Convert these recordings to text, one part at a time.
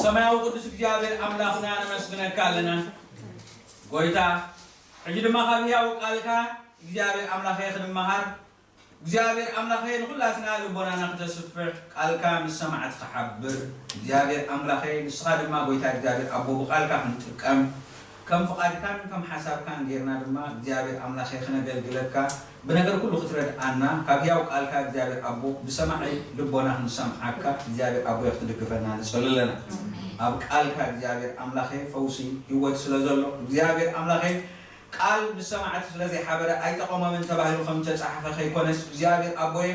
ሰማያዊ ቅዱስ እግዚኣብሔር ኣምላኽና ነመስግነካ ኣለና። ጎይታ፣ ሕጂ ድማ ካብ ህያው ቃልካ እግዚኣብሔር ኣምላኸ ክንመሃር፣ እግዚኣብሔር ኣምላኸ ንኹላትና ልቦናና ክተስፍሕ፣ ቃልካ ምስ ሰማዕቲ ክሓብር፣ እግዚኣብሔር ኣምላኸ ንስኻ ድማ ጎይታ እግዚኣብሔር ኣቦ ብቃልካ ክንጥቀም፣ ከም ፍቓድካን ከም ሓሳብካን ጌርና ድማ እግዚኣብሔር ኣምላኸ ክነገልግለካ፣ ብነገር ኩሉ ክትረድኣና፣ ካብ ህያው ቃልካ እግዚኣብሔር ኣቦ ብሰማዒ ልቦና ክንሰምዓካ እግዚኣብሔር ኣቦ ክትድግፈና ንጸሊ ኣለና። ኣብ ቃልካ እግዚኣብሔር ኣምላኸ ፈውሲ ህይወት ስለ ዘሎ እግዚኣብሔር ኣምላኸ ቃል ምስ ሰማዕቲ ስለ ዘይሓበረ ኣይጠቐሞምን ተባሂሉ ከም ተጻሕፈ ከይኮነስ እግዚኣብሔር ኣቦየ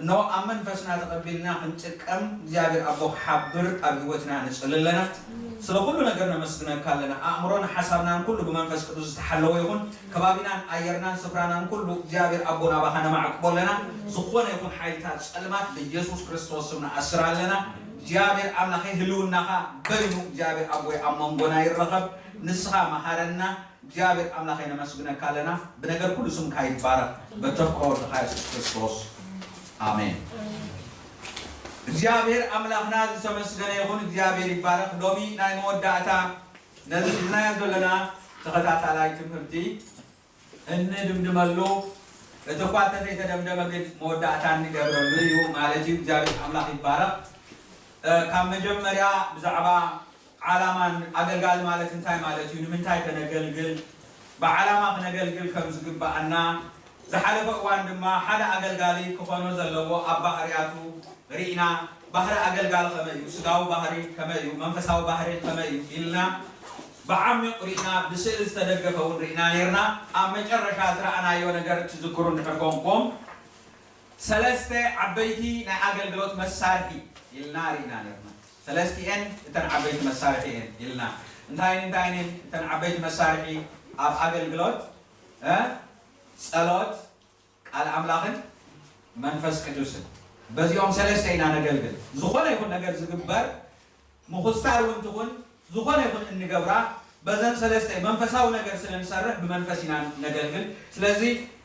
እነሆ ኣብ መንፈስና ተቐቢልና ክንጥቀም እግዚኣብሔር ኣቦ ክሓብር ኣብ ህይወትና ንጽሊ ኣለና። ስለ ኩሉ ነገር ነመስግነካ ኣለና። ኣእምሮን ሓሳብናን ኩሉ ብመንፈስ ቅዱስ ዝተሓለወ ይኹን። ከባቢናን ኣየርናን ስፍራናን ኩሉ እግዚኣብሔር ኣቦ ናባኻ ነማዕቅቦ ኣለና። ዝኾነ ይኹን ሓይልታት ጸልማት ብኢየሱስ ክርስቶስ ስም ንኣስር ኣለና። እግዚኣብሔር ኣምላኸ ህልውናኻ በይኑ እግዚኣብሔር ኣቦይ ኣብ መንጎና ይረኸብ። ንስኻ መሃረና። እግዚኣብሔር ኣምላኸ ነመስግነካ ኣለና። ብነገር ኩሉ ስምካ ይባረኽ። በተፍቅሮ ወድኻ የሱስ ክርስቶስ ኣሜን። እግዚኣብሔር ኣምላኽና ዝተመስገነ ይኹን። እግዚኣብሔር ይባረኽ። ሎሚ ናይ መወዳእታ ነዚ ሒዝናዮ ዘለና ተኸታታላይ ትምህርቲ እንድምድመሉ፣ እቲ እኳ እንተዘይተደምደመ ግን መወዳእታ እንገብረሉ እዩ ማለት እዩ። እግዚኣብሔር ኣምላኽ ይባረኽ። እ፣ ካብ መጀመርያ ብዛዕባ ዓላማን ኣገልጋሊ ማለት እንታይ ማለት እዩ፣ ንምንታይ ከነገልግል፣ ብዓላማ ክነገልግል ከም ዝግባኣና፣ ዝሓለፈ እዋን ድማ ሓደ ኣገልጋሊ ክኾኖ ዘለዎ ኣብ ባህርያቱ ርኢና፣ ባህሪ ኣገልጋሊ ከመይ እዩ፣ ስጋዊ ባህሪ ከመይ እዩ፣ መንፈሳዊ ባህሪ ከመይ እዩ ኢልና ብዓሚቕ ርኢና፣ ብስእሊ ዝተደገፈ እውን ርኢና ነይርና። ኣብ መጨረሻ ዝረኣናዮ ነገር ትዝክሩ እንድሕር ኮንኩም፣ ሰለስተ ዓበይቲ ናይ ኣገልግሎት መሳርሒ ኢልና ርኢና ነይርና። ሰለስቲኤን እተን ዓበይቲ መሳርሒ እየን ኢልና። እንታይን እንታይን እየን እተን ዓበይቲ መሳርሒ ኣብ ኣገልግሎት? እ? ጸሎት፣ ቃል ኣምላኽን መንፈስ ቅዱስን። በዚኦም ሰለስተ ኢና ነገልግል። ዝኾነ ይኹን ነገር ዝግበር፣ ምኹስታር እውን ትኹን፣ ዝኾነ ይኹን እንገብራ፣ በዘን ሰለስተ መንፈሳዊ ነገር ስለ ንሰርሕ ብመንፈስ ኢና ነገልግል። ስለዚ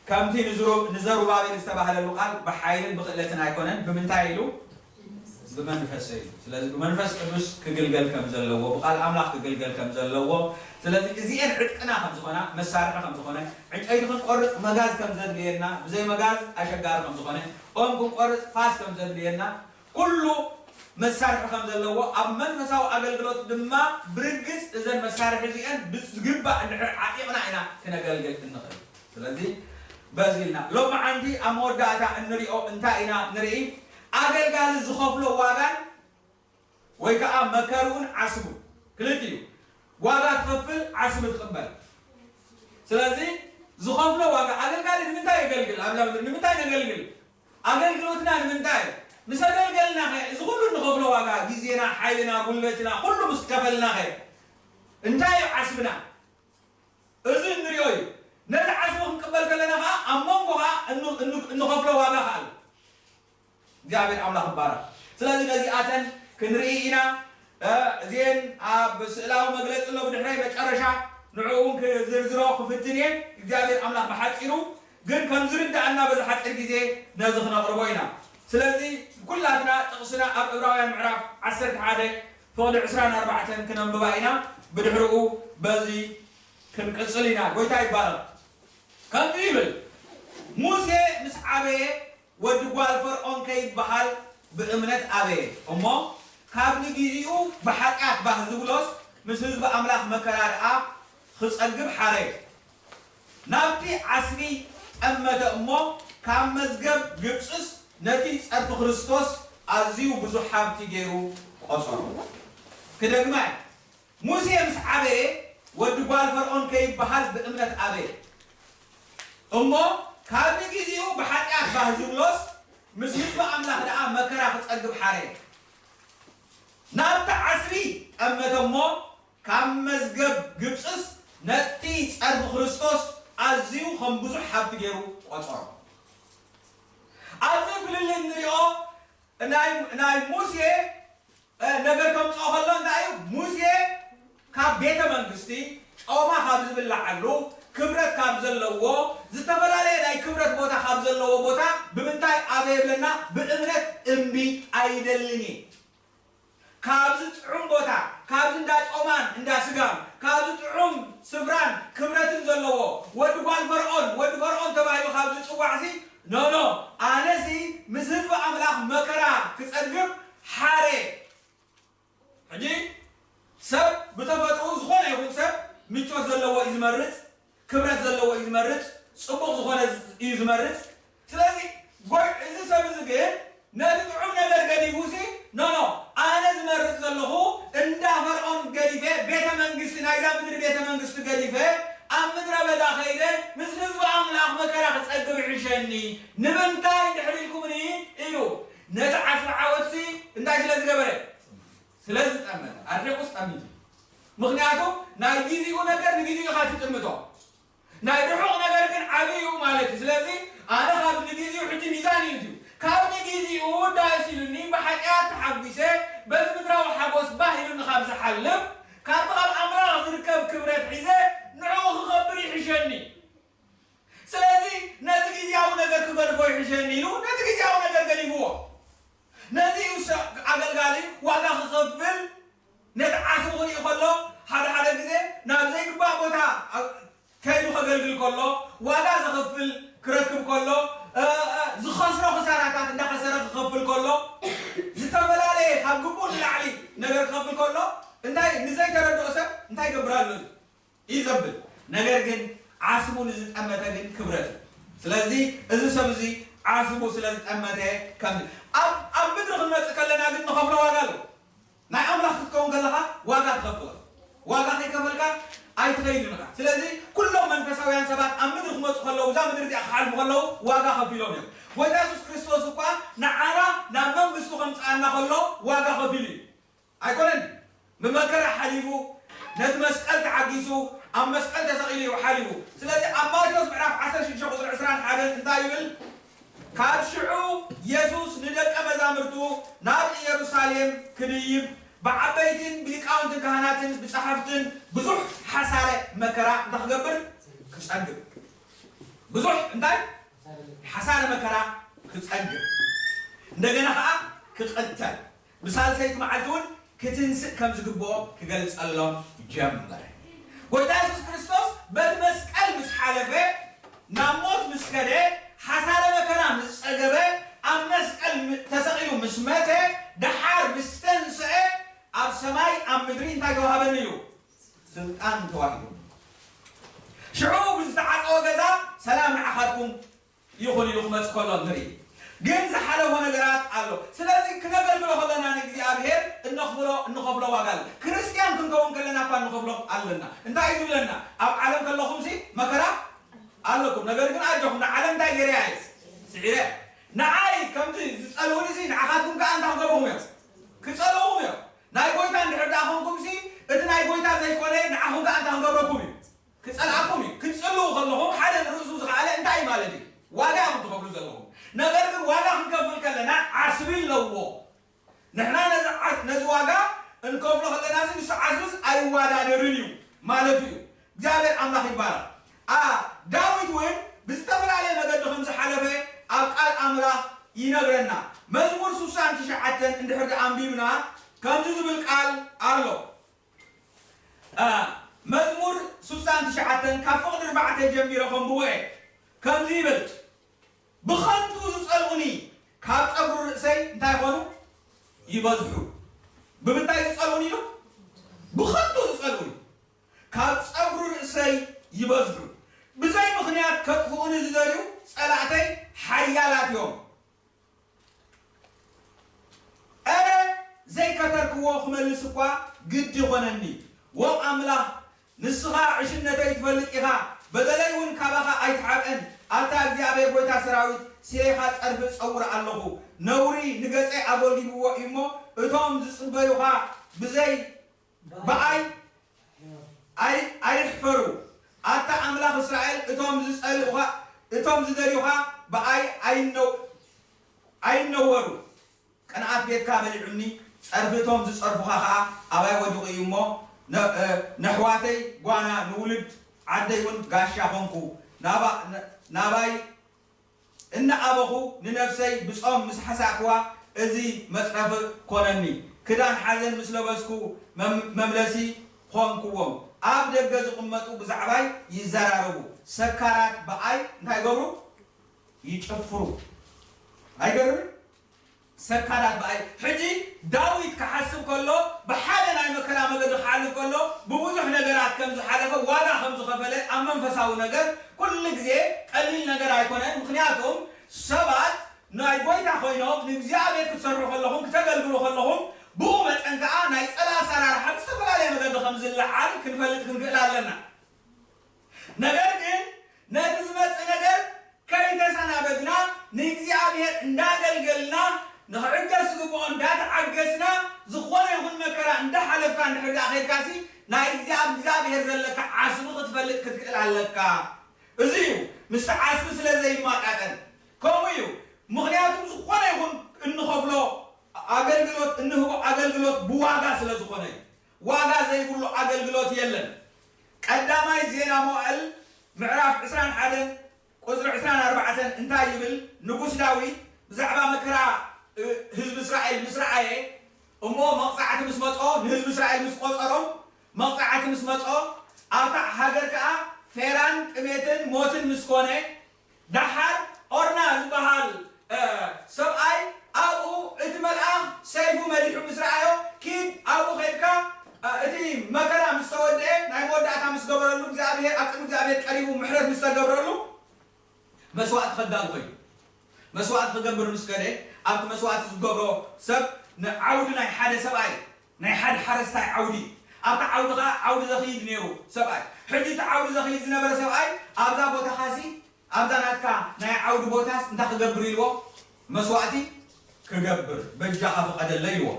ከምቲ ንዝሩ-፣ ንዘሩባቤል ዝተባህለሉ ቃል ብሓይልን ብክእለትን ኣይኮነን፣ ብምንታይ ኢሉ? ብመንፈስ እዩ። ስለዚ ብመንፈስ ቅዱስ ክግልገል ከም ዘለዎ፣ ብቃል ኣምላኽ ክግልገል ከም ዘለዎ፣ ስለዚ እዚኤን ዕጥቅና ከም ዝኾና፣ መሳርሒ ከም ዝኾነ፣ ዕንጨይቲ ክንቆርጽ መጋዝ ከም ዘድልየና፣ ብዘይ መጋዝ ኣሸጋሪ ከም ዝኾነ፣ ኦም ክንቆርጽ ፋስ ከም ዘድልየና፣ ኩሉ መሳርሒ ከም ዘለዎ፣ ኣብ መንፈሳዊ ኣገልግሎት ድማ ብርግጽ እዘን መሳርሒ እዚኤን ብዝግባእ እንድሕር ዓጢቕና ኢና ክነገልግል እንኽእል። ስለዚ በዚ ኢልና ሎማዓንቲ ኣብ መወዳእታ እንሪኦ እንታይ ኢና ንርኢ? ኣገልጋሊ ዝኸፍሎ ዋጋን ወይ ከዓ መከርኡን ዓስቡ ክልቲኡ። ዋጋ ትኸፍል፣ ዓስቢ ትቕበል። ስለዚ ዝኸፍሎ ዋጋ፣ ኣገልጋሊ ንምንታይ የገልግል? ኣብዛ ምድሪ ንምንታይ ነገልግል? ኣገልግሎትና ንምንታይ? ምስ ኣገልገልናኸ እዚ ኩሉ እንኸፍሎ ዋጋ፣ ግዜና፣ ሓይልና፣ ጉልበትና፣ ኩሉ ምስ ከፈልናኸ እንታይ እዩ ዓስብና? እዚ እንሪኦ እዩ። ነዚ ዓስቢ ክንቅበል ከለና ኸዓ ኣብ መንጎ ኸዓ እን-፣ እን-፣ እንኸፍሎ ዋጋ ኸዓ ኣሎ። እግዚኣብሔር ኣምላኽ ይባረኽ። ስለዚ ነዚኣተን ክንርኢ ኢና። እ፣ እዚኤን ኣብ ስእላዊ መግለጺ ኣሎ ብድሕረይ መጨረሻ ንዕኡ እውን ክዝርዝሮ ክፍትን እየ። እግዚኣብሔር ኣምላኽ ብሓጺሩ ግን ከም ዝርድኣና በዚ ሓጺር ግዜ ነዚ ክነቕርቦ ኢና። ስለዚ ኩላትና ጥቕስና ኣብ ዕብራውያን ምዕራፍ ዓሰርተ ሓደ ፍቕዲ ዕስራን ኣርባዕተን ክነንብባ ኢና። ብድሕርኡ በዚ ክንቅጽል ኢና። ጎይታ ይባረኽ። ከምዚ ይብል፣ ሙሴ ምስ ዓበየ ወዲ ጓል ፈርዖን ከይበሃል ብእምነት ኣበየ። እሞ ካብ ንጊዜኡ ብሓጢኣት ባህ ዝብሎስ ምስ ህዝቢ ኣምላኽ መከራ ደኣ ክጸግብ ሓረየ። ናብቲ ዓስቢ ጠመተ እሞ ካብ መዝገብ ግብጽስ ነቲ ጸርፊ ክርስቶስ ኣዝዩ ብዙሕ ሃብቲ ገይሩ ቆጸሮ። ክደግማ እየ። ሙሴ ምስ ዓበየ ወዲ ጓል ፈርዖን ከይበሃል ብእምነት ኣበየ። እሞ ካብ ንጊዜኡ ብሓጢኣት ባህ ዝብሎስ ምስ ህዝቢ ኣምላኽ ደኣ መከራ ክጸግብ ሓረየ። ናብቲ ዓስቢ ጠመተ እሞ ካብ መዝገብ ግብጽስ ነቲ ጸርፊ ክርስቶስ ኣዝዩ ከም ብዙሕ ሃብቲ ገይሩ ቆጸሮ። ኣብዚ ፍልልይ እንሪኦ ናይ፣ ናይ ሙሴ እ፣ ነገር ከምጽኦ ከሎ እንታይ እዩ? ሙሴ ካብ ቤተ መንግስቲ ጮማ ካብ ዝብልዓሉ፣ ክብረት ካብ ዘለዎ፣ ዝተፈላለየ ናይ ክብረት ቦታ ካብ ዘለዎ ቦታ ብምንታይ ኣበየ ይብለና? ብእምነት እምቢ ኣይደልን እየ። ካብዚ ጥዑም ቦታ፣ ካብዚ እንዳ ጮማን እንዳ ስጋም፣ ካብዚ ጥዑም ስፍራን ክብረትን ዘለዎ ወዲ ጓል ፈርዖን፣ ወዲ ፈርዖን ተባሂሉ ካብ ዝጽዋዕሲ፣ ኖ፣ ኖ፣ ኣነሲ ምስ ህዝቢ ኣምላኽ መከራ ክጸግብ ሓረ። ሕጂ ሰብ ብተፈጥሮ፣ ዝኾነ ይኹን ሰብ ምቾት ዘለዎ እዩ ዝመርጽ፣ ክብረት ዘለዎ እዩ ዝመርጽ፣ ጽቡቕ ዝኾነ እዩ ዝመርጽ። ስለዚ ጎይ-፣ እዚ ሰብ እዚ ግን ነቲ ጥዑም ነገር ገዲፉ ሲ፣ ኖ፣ ኖ፣ ኣነ ዝመርጽ ዘለኹ እንዳ ፈርዖን ገዲፈ፣ ቤተ መንግስቲ፣ ናይዛ ምድሪ ቤተ መንግስቲ ገዲፈ፣ ኣብ ምድረ በዳ ከይደ ምስ ህዝቢ ኣምላኽ መከራ ክጸግብ ይሕሸኒ። ንምንታይ እንድሕር ኢልኩምኒ ኢሉ ነቲ ዓስቢ ዓወትሲ እንታይ ስለ ዝገበረ? ስለ ዝጠመተ። ኣርሒቑስ ጠሚቱ። ምኽንያቱ ናይ ግዜኡ ነገር ንግዜኡ ኢኻ ትጥምቶ። ናይ ርሑቕ ነገር ግን ዓብዪ እዩ ማለት እዩ። ስለዚ ኣነ ካብ ንግዜኡ ሕጂ ሚዛን እዩ እትዩ። ካብ ንግዜኡ ዳስ ኢሉኒ ብሓጢኣት ተሓጒሰ በዚ ምድራዊ ሓጎስ ባህ ኢሉኒ ካብ ዝሓልፍ፣ ካብቲ ካብ ኣምላኽ ዝርከብ ክብረት ሒዘ ንዕኡ ክኸብር ይሕሸኒ። ስለዚ ነዚ ግዜያዊ ነገር ክገድፎ ይሕሸኒ ኢሉ ነቲ ግዜያዊ ነገር ገዲፍዎ። ነዚ እዩ ሰ-፣ ኣገልጋሊ ዋጋ ክኸፍል ነቲ ዓስቡ ክርኢ ከሎ ሓደ ሓደ ግዜ ናብ ዘይግባእ ቦታ ኣብ-፣ ከይዱ ከገልግል ከሎ ዋጋ ዘኽፍል ክረክብ ከሎ እ፣ እ፣ ዝኸስሮ ክሳራታት እንዳኸሰረ ክኸፍል ከሎ ዝተፈላለየ ካብ ግቡእ ንላዕሊ ነገር ክኸፍል ከሎ እንታይ ንዘይተረድኦ ሰብ እንታይ ይገብር ኣሎ እዩ ዘብል። ነገር ግን ዓስቡ ንዝጠመተ ግን ክብረት እዩ። ስለዚ እዚ ሰብ እዚ ዓስቡ ስለ ዝጠመተ ከም ኣብ ኣብ ምድሪ ክንመጽእ ከለና ግን ንኸፍሎ ዋጋ ኣሎ። ናይ ኣምላኽ ክትከውን ከለኻ ዋጋ ትኸፍል። ዋጋ ከይከፈልካ ኣይትኸይድን ኢኻ። ስለዚ ኩሎም መንፈሳውያን ሰባት ኣብ ምድሪ ክመጹ ከለዉ፣ እዛ ምድሪ እዚኣ ክሓልፉ ከለዉ ዋጋ ከፊሎም እዮም። ጎይታ የሱስ ክርስቶስ እኳ ንዓና ናብ መንግስቱ ከምጽኣና ከሎ ዋጋ ከፊሉ እዩ። ኣይኮነን? ብመከራ ሓሊፉ፣ ነቲ መስቀል ተዓጊሱ፣ ኣብ መስቀል ተሰቒሉ እዩ ሓሊፉ። ስለዚ ኣብ ማቴዎስ ምዕራፍ ዓሰርተ ሽዱሽተ ቁጽሪ ዕስራን ሓደን እንታይ ይብል? ካብ ሽዑ የሱስ ንደቀ መዛሙርቱ ናብ ኢየሩሳሌም ክድይብ ብዓበይትን ብሊቃውንትን ካህናትን ብጸሓፍትን ብዙሕ ሓሳረ መከራ እንታይ ክገብር? ክጸግብ። ብዙሕ እንታይ? ሓሳረ መከራ ክጸግብ። እንደገና ኸኣ ክቕተል። ብሳልሰይቲ መዓልቲ እውን ክትንስእ ከም ዝግብኦ ክገልጸሎም ጀመረ። ጎይታ የሱስ ክርስቶስ በቲ መስቀል ምስ ሓለፈ፣ ናብ ሞት ምስ ከደ፣ ሓሳረ መከራ ምስ ጸገበ፣ ኣብ መስቀል ም-፣ ተሰቒሉ ምስ መተ፣ ደሓር ምስ ተንስአ፣ ኣብ ሰማይ ኣብ ምድሪ እንታይ ተዋህበኒ ኢሉ? ስልጣን ተዋሂቡ። ሽዑ ብዝተዓጸወ ገዛ ሰላም ንዓኻትኩም ይኹን ኢሉ ክመጽእ ከሎ ንርኢ። ግን ዝሓለፎ ነገራት ኣሎ። ስለዚ ክነገልግሎ ከለና ንእግዚኣብሔር እንኽፍሎ፣ እንኸፍሎ ዋጋ ኣሎ። ክርስትያን ክንከውን ከለና እኳ እንኸፍሎ ኣለና። እንታይ እዩ ዝብለና? ኣብ ዓለም ከለኹምሲ መከራ ኣለኩም። ነገር ግን ኣጆኹም፣ ንዓለም እንታይ ገይረ እየ? ስዒረ። ንዓይ ከምቲ ዝጸልኡኒሲ ንዓኻትኩም ከኣ እንታይ ክገብርኹም እዮም? ክጸልኡኹም እዮም። ናይ ጎይታ እንድሕር ደኣ ኾንኩምሲ፣ እቲ ናይ ጎይታ ዘይኮነ ንዓኹም ከኣ እንታይ ክገብረኩም እዩ? ክጸልኣኩም እዩ። ክትጽልኡ ከለኹም ሓደ ንርእሱ ዝኸኣለ እንታይ ማለት እዩ? ዋጋ ኢኹም ትኸፍሉ ዘለኹም። ነገር ግን ዋጋ ክንከፍል ከለና ዓስቢ ኣለዎ። ንሕና ነዚ ዓስ-፣ ነዚ ዋጋ እንከፍሎ ከለና ንሱ ዓስብስ ኣይዋዳደርን እዩ ማለቱ እዩ። እግዚኣብሔር ኣምላኽ ይባረኽ። ኣ፣ ዳዊት እውን ብዝተፈላለየ መገዲ ከም ዝሓለፈ ኣብ ቃል ኣምላኽ ይነግረና። መዝሙር ስሳን ትሽዓተን እንድሕር ደኣ ኣንቢብና ከምዚ ዝብል ቃል ኣሎ። ኣ፣ መዝሙር ስሳን ትሽዓተን ካብ ፍቕዲ ኣርባዕተ ጀሚረ ከንብቦ እየ። ከምዚ ይብል፣ "ብኸንቱ ዝጸልኡኒ ካብ ጸጉሪ ርእሰይ እንታይ ይኾኑ? ይበዝሑ." ብምንታይ ዝጸልኡኒ ኢሉ? ብኸንቱ ዝጸልኡኒ ካብ ጸጉሪ ርእሰይ ይበዝሑ። ብዘይ ምኽንያት ከጥፍኡኒ ዝደልዩ ጸላእተይ ሓያላት እዮም። ኣረ ዘይከተርክዎ ክመልስ እኳ ግዲ ይኾነኒ። ዎ ኣምላኽ፣ ንስኻ ዕሽነተይ ትፈልጥ ኢኻ፣ በደለይ እውን ካባኻ ኣይትሓቐን። ኣታ እግዚኣብሔር ጐይታ ሰራዊት፣ ስሌኻ ጸርፊ እጸውር ኣለኹ። ነውሪ ንገጸይ ኣጎልቢብዎ እዩ እሞ፣ እቶም ዝጽበዩኻ ብዘይ ብኣይ ኣይ-፣ ኣይሕፈሩ። ኣታ ኣምላኽ እስራኤል፣ እቶም ዝጸልኡኻ፣ እቶም ዝደልዩኻ ብኣይ ኣይነው-፣ ኣይነወሩ። ቅንኣት ቤትካ በሊዑኒ፣ ጸርፊ እቶም ዝጸርፉኻ ኸኣ ኣባይ ወዲቑ እዩ እሞ፣ ነ-፣ እ፣ ነሕዋተይ ጓና፣ ንውሉድ ዓደይ እውን ጋሻ ኾንኩ። ናባ-፣ ን-፣ ናባይ እናኣበኹ ንነፍሰይ ብጾም ምስ ሓሳእክዋ፣ እዚ መጽረፊ ኮነኒ። ክዳን ሓዘን ምስ ለበስኩ መም- መምለሲ ኾንኩዎም። ኣብ ደገ ዝቕመጡ ብዛዕባይ ይዘራረቡ። ሰካራት ብኣይ እንታይ ይገብሩ? ይጨፍሩ። ኣይገርምን? ሰካራት ብኣይ። ሕጂ ዳዊት ክሓስብ ከሎ፣ ብሓደ ናይ መከራ መገዲ ክሓልፍ ከሎ፣ ብብዙሕ ነገራት ከም ዝሓለፈ፣ ዋጋ ከም ዝኸፈለ ኣብ መንፈሳዊ ነገር ኩሉ ግዜ ቀሊል ነገር ኣይኮነን። ምኽንያቱም ሰባት ናይ ጎይታ ኮይኖም ንእግዚኣብሔር ክትሰርሑ ከለኹም፣ ክተገልግሉ ከለኹም፣ ብኡ መጠን ከኣ ናይ ጸላ ኣሰራርሓ ብዝተፈላለየ መገዲ ከም ዝለዓል ክንፈልጥ ክንክእል ኣለና። ነገር ግን ነቲ ዝመጽእ ነገር ከይተሰናበድና ንእግዚኣብሔር እንዳገልገልና ንኽዕገስ ዝግብኦ እንዳተዓገስና ዝኾነ ይኹን መከራ እንዳሓለፍካ እንድሕር ደኣ ኸይድካሲ ናይ እግዚኣብ እግዚኣብሔር ዘለካ ዓስቢ ክትፈልጥ ክትክእል ኣለካ። እዚ እዩ ምስቲ ዓስቢ ስለ ዘይማጣጠን ከምኡ እዩ። ምኽንያቱም ዝኾነ ይኹን እንኸፍሎ ኣገልግሎት እንህቦ ኣገልግሎት ብዋጋ ስለ ዝኾነ እዩ። ዋጋ ዘይብሉ ኣገልግሎት የለን። ቀዳማይ ዜና መዋእል ምዕራፍ ዕስራን ሓደን ቁጽሪ ዕስራን ኣርባዕተን እንታይ ይብል? ንጉስ ዳዊት ብዛዕባ መከራ ህዝቢ እስራኤል ምስ ረኣየ እሞ መቕጻዕቲ ምስ መጾ ንህዝቢ እስራኤል ምስ ቆጸሮም መቕጻዕቲ ምስ መጾ ኣብታ ሃገር ከኣ ፌራን ጥሜትን ሞትን ምስ ኮነ ደሓር ኦርና ዝበሃል ሰብኣይ ኣብኡ እቲ መልኣኽ ሰይፉ መሊሑ ምስ ረኣዮ ኪድ ኣብኡ ኸድካ እቲ መከራ ምስ ተወድአ ናይ መወዳእታ ምስ ገበረሉ እግዚኣብሔር ኣብ ቅድሚ እግዚኣብሔር ቀሪቡ ምሕረት ምስ ተገብረሉ መስዋእቲ ከዳሉ ኮይኑ መስዋእቲ ክገብር ምስ ከደ ኣብቲ መስዋእቲ ዝገብሮ ሰብ ንዓውዲ ናይ ሓደ ሰብኣይ ናይ ሓደ ሓረስታይ ዓውዲ ኣብታ ዓውዲ ከዓ ዓውዲ ዘኽይድ ነይሩ ሰብኣይ ሕጂ እቲ ዓውዲ ዘኽይድ ዝነበረ ሰብኣይ ኣብዛ ቦታ ኻሲ ኣብዛ ናትካ ናይ ዓውዲ ቦታስ እንታይ ክገብር ኢልዎ መስዋእቲ ክገብር በጃኻ ፍቐደለይ ኢልዎ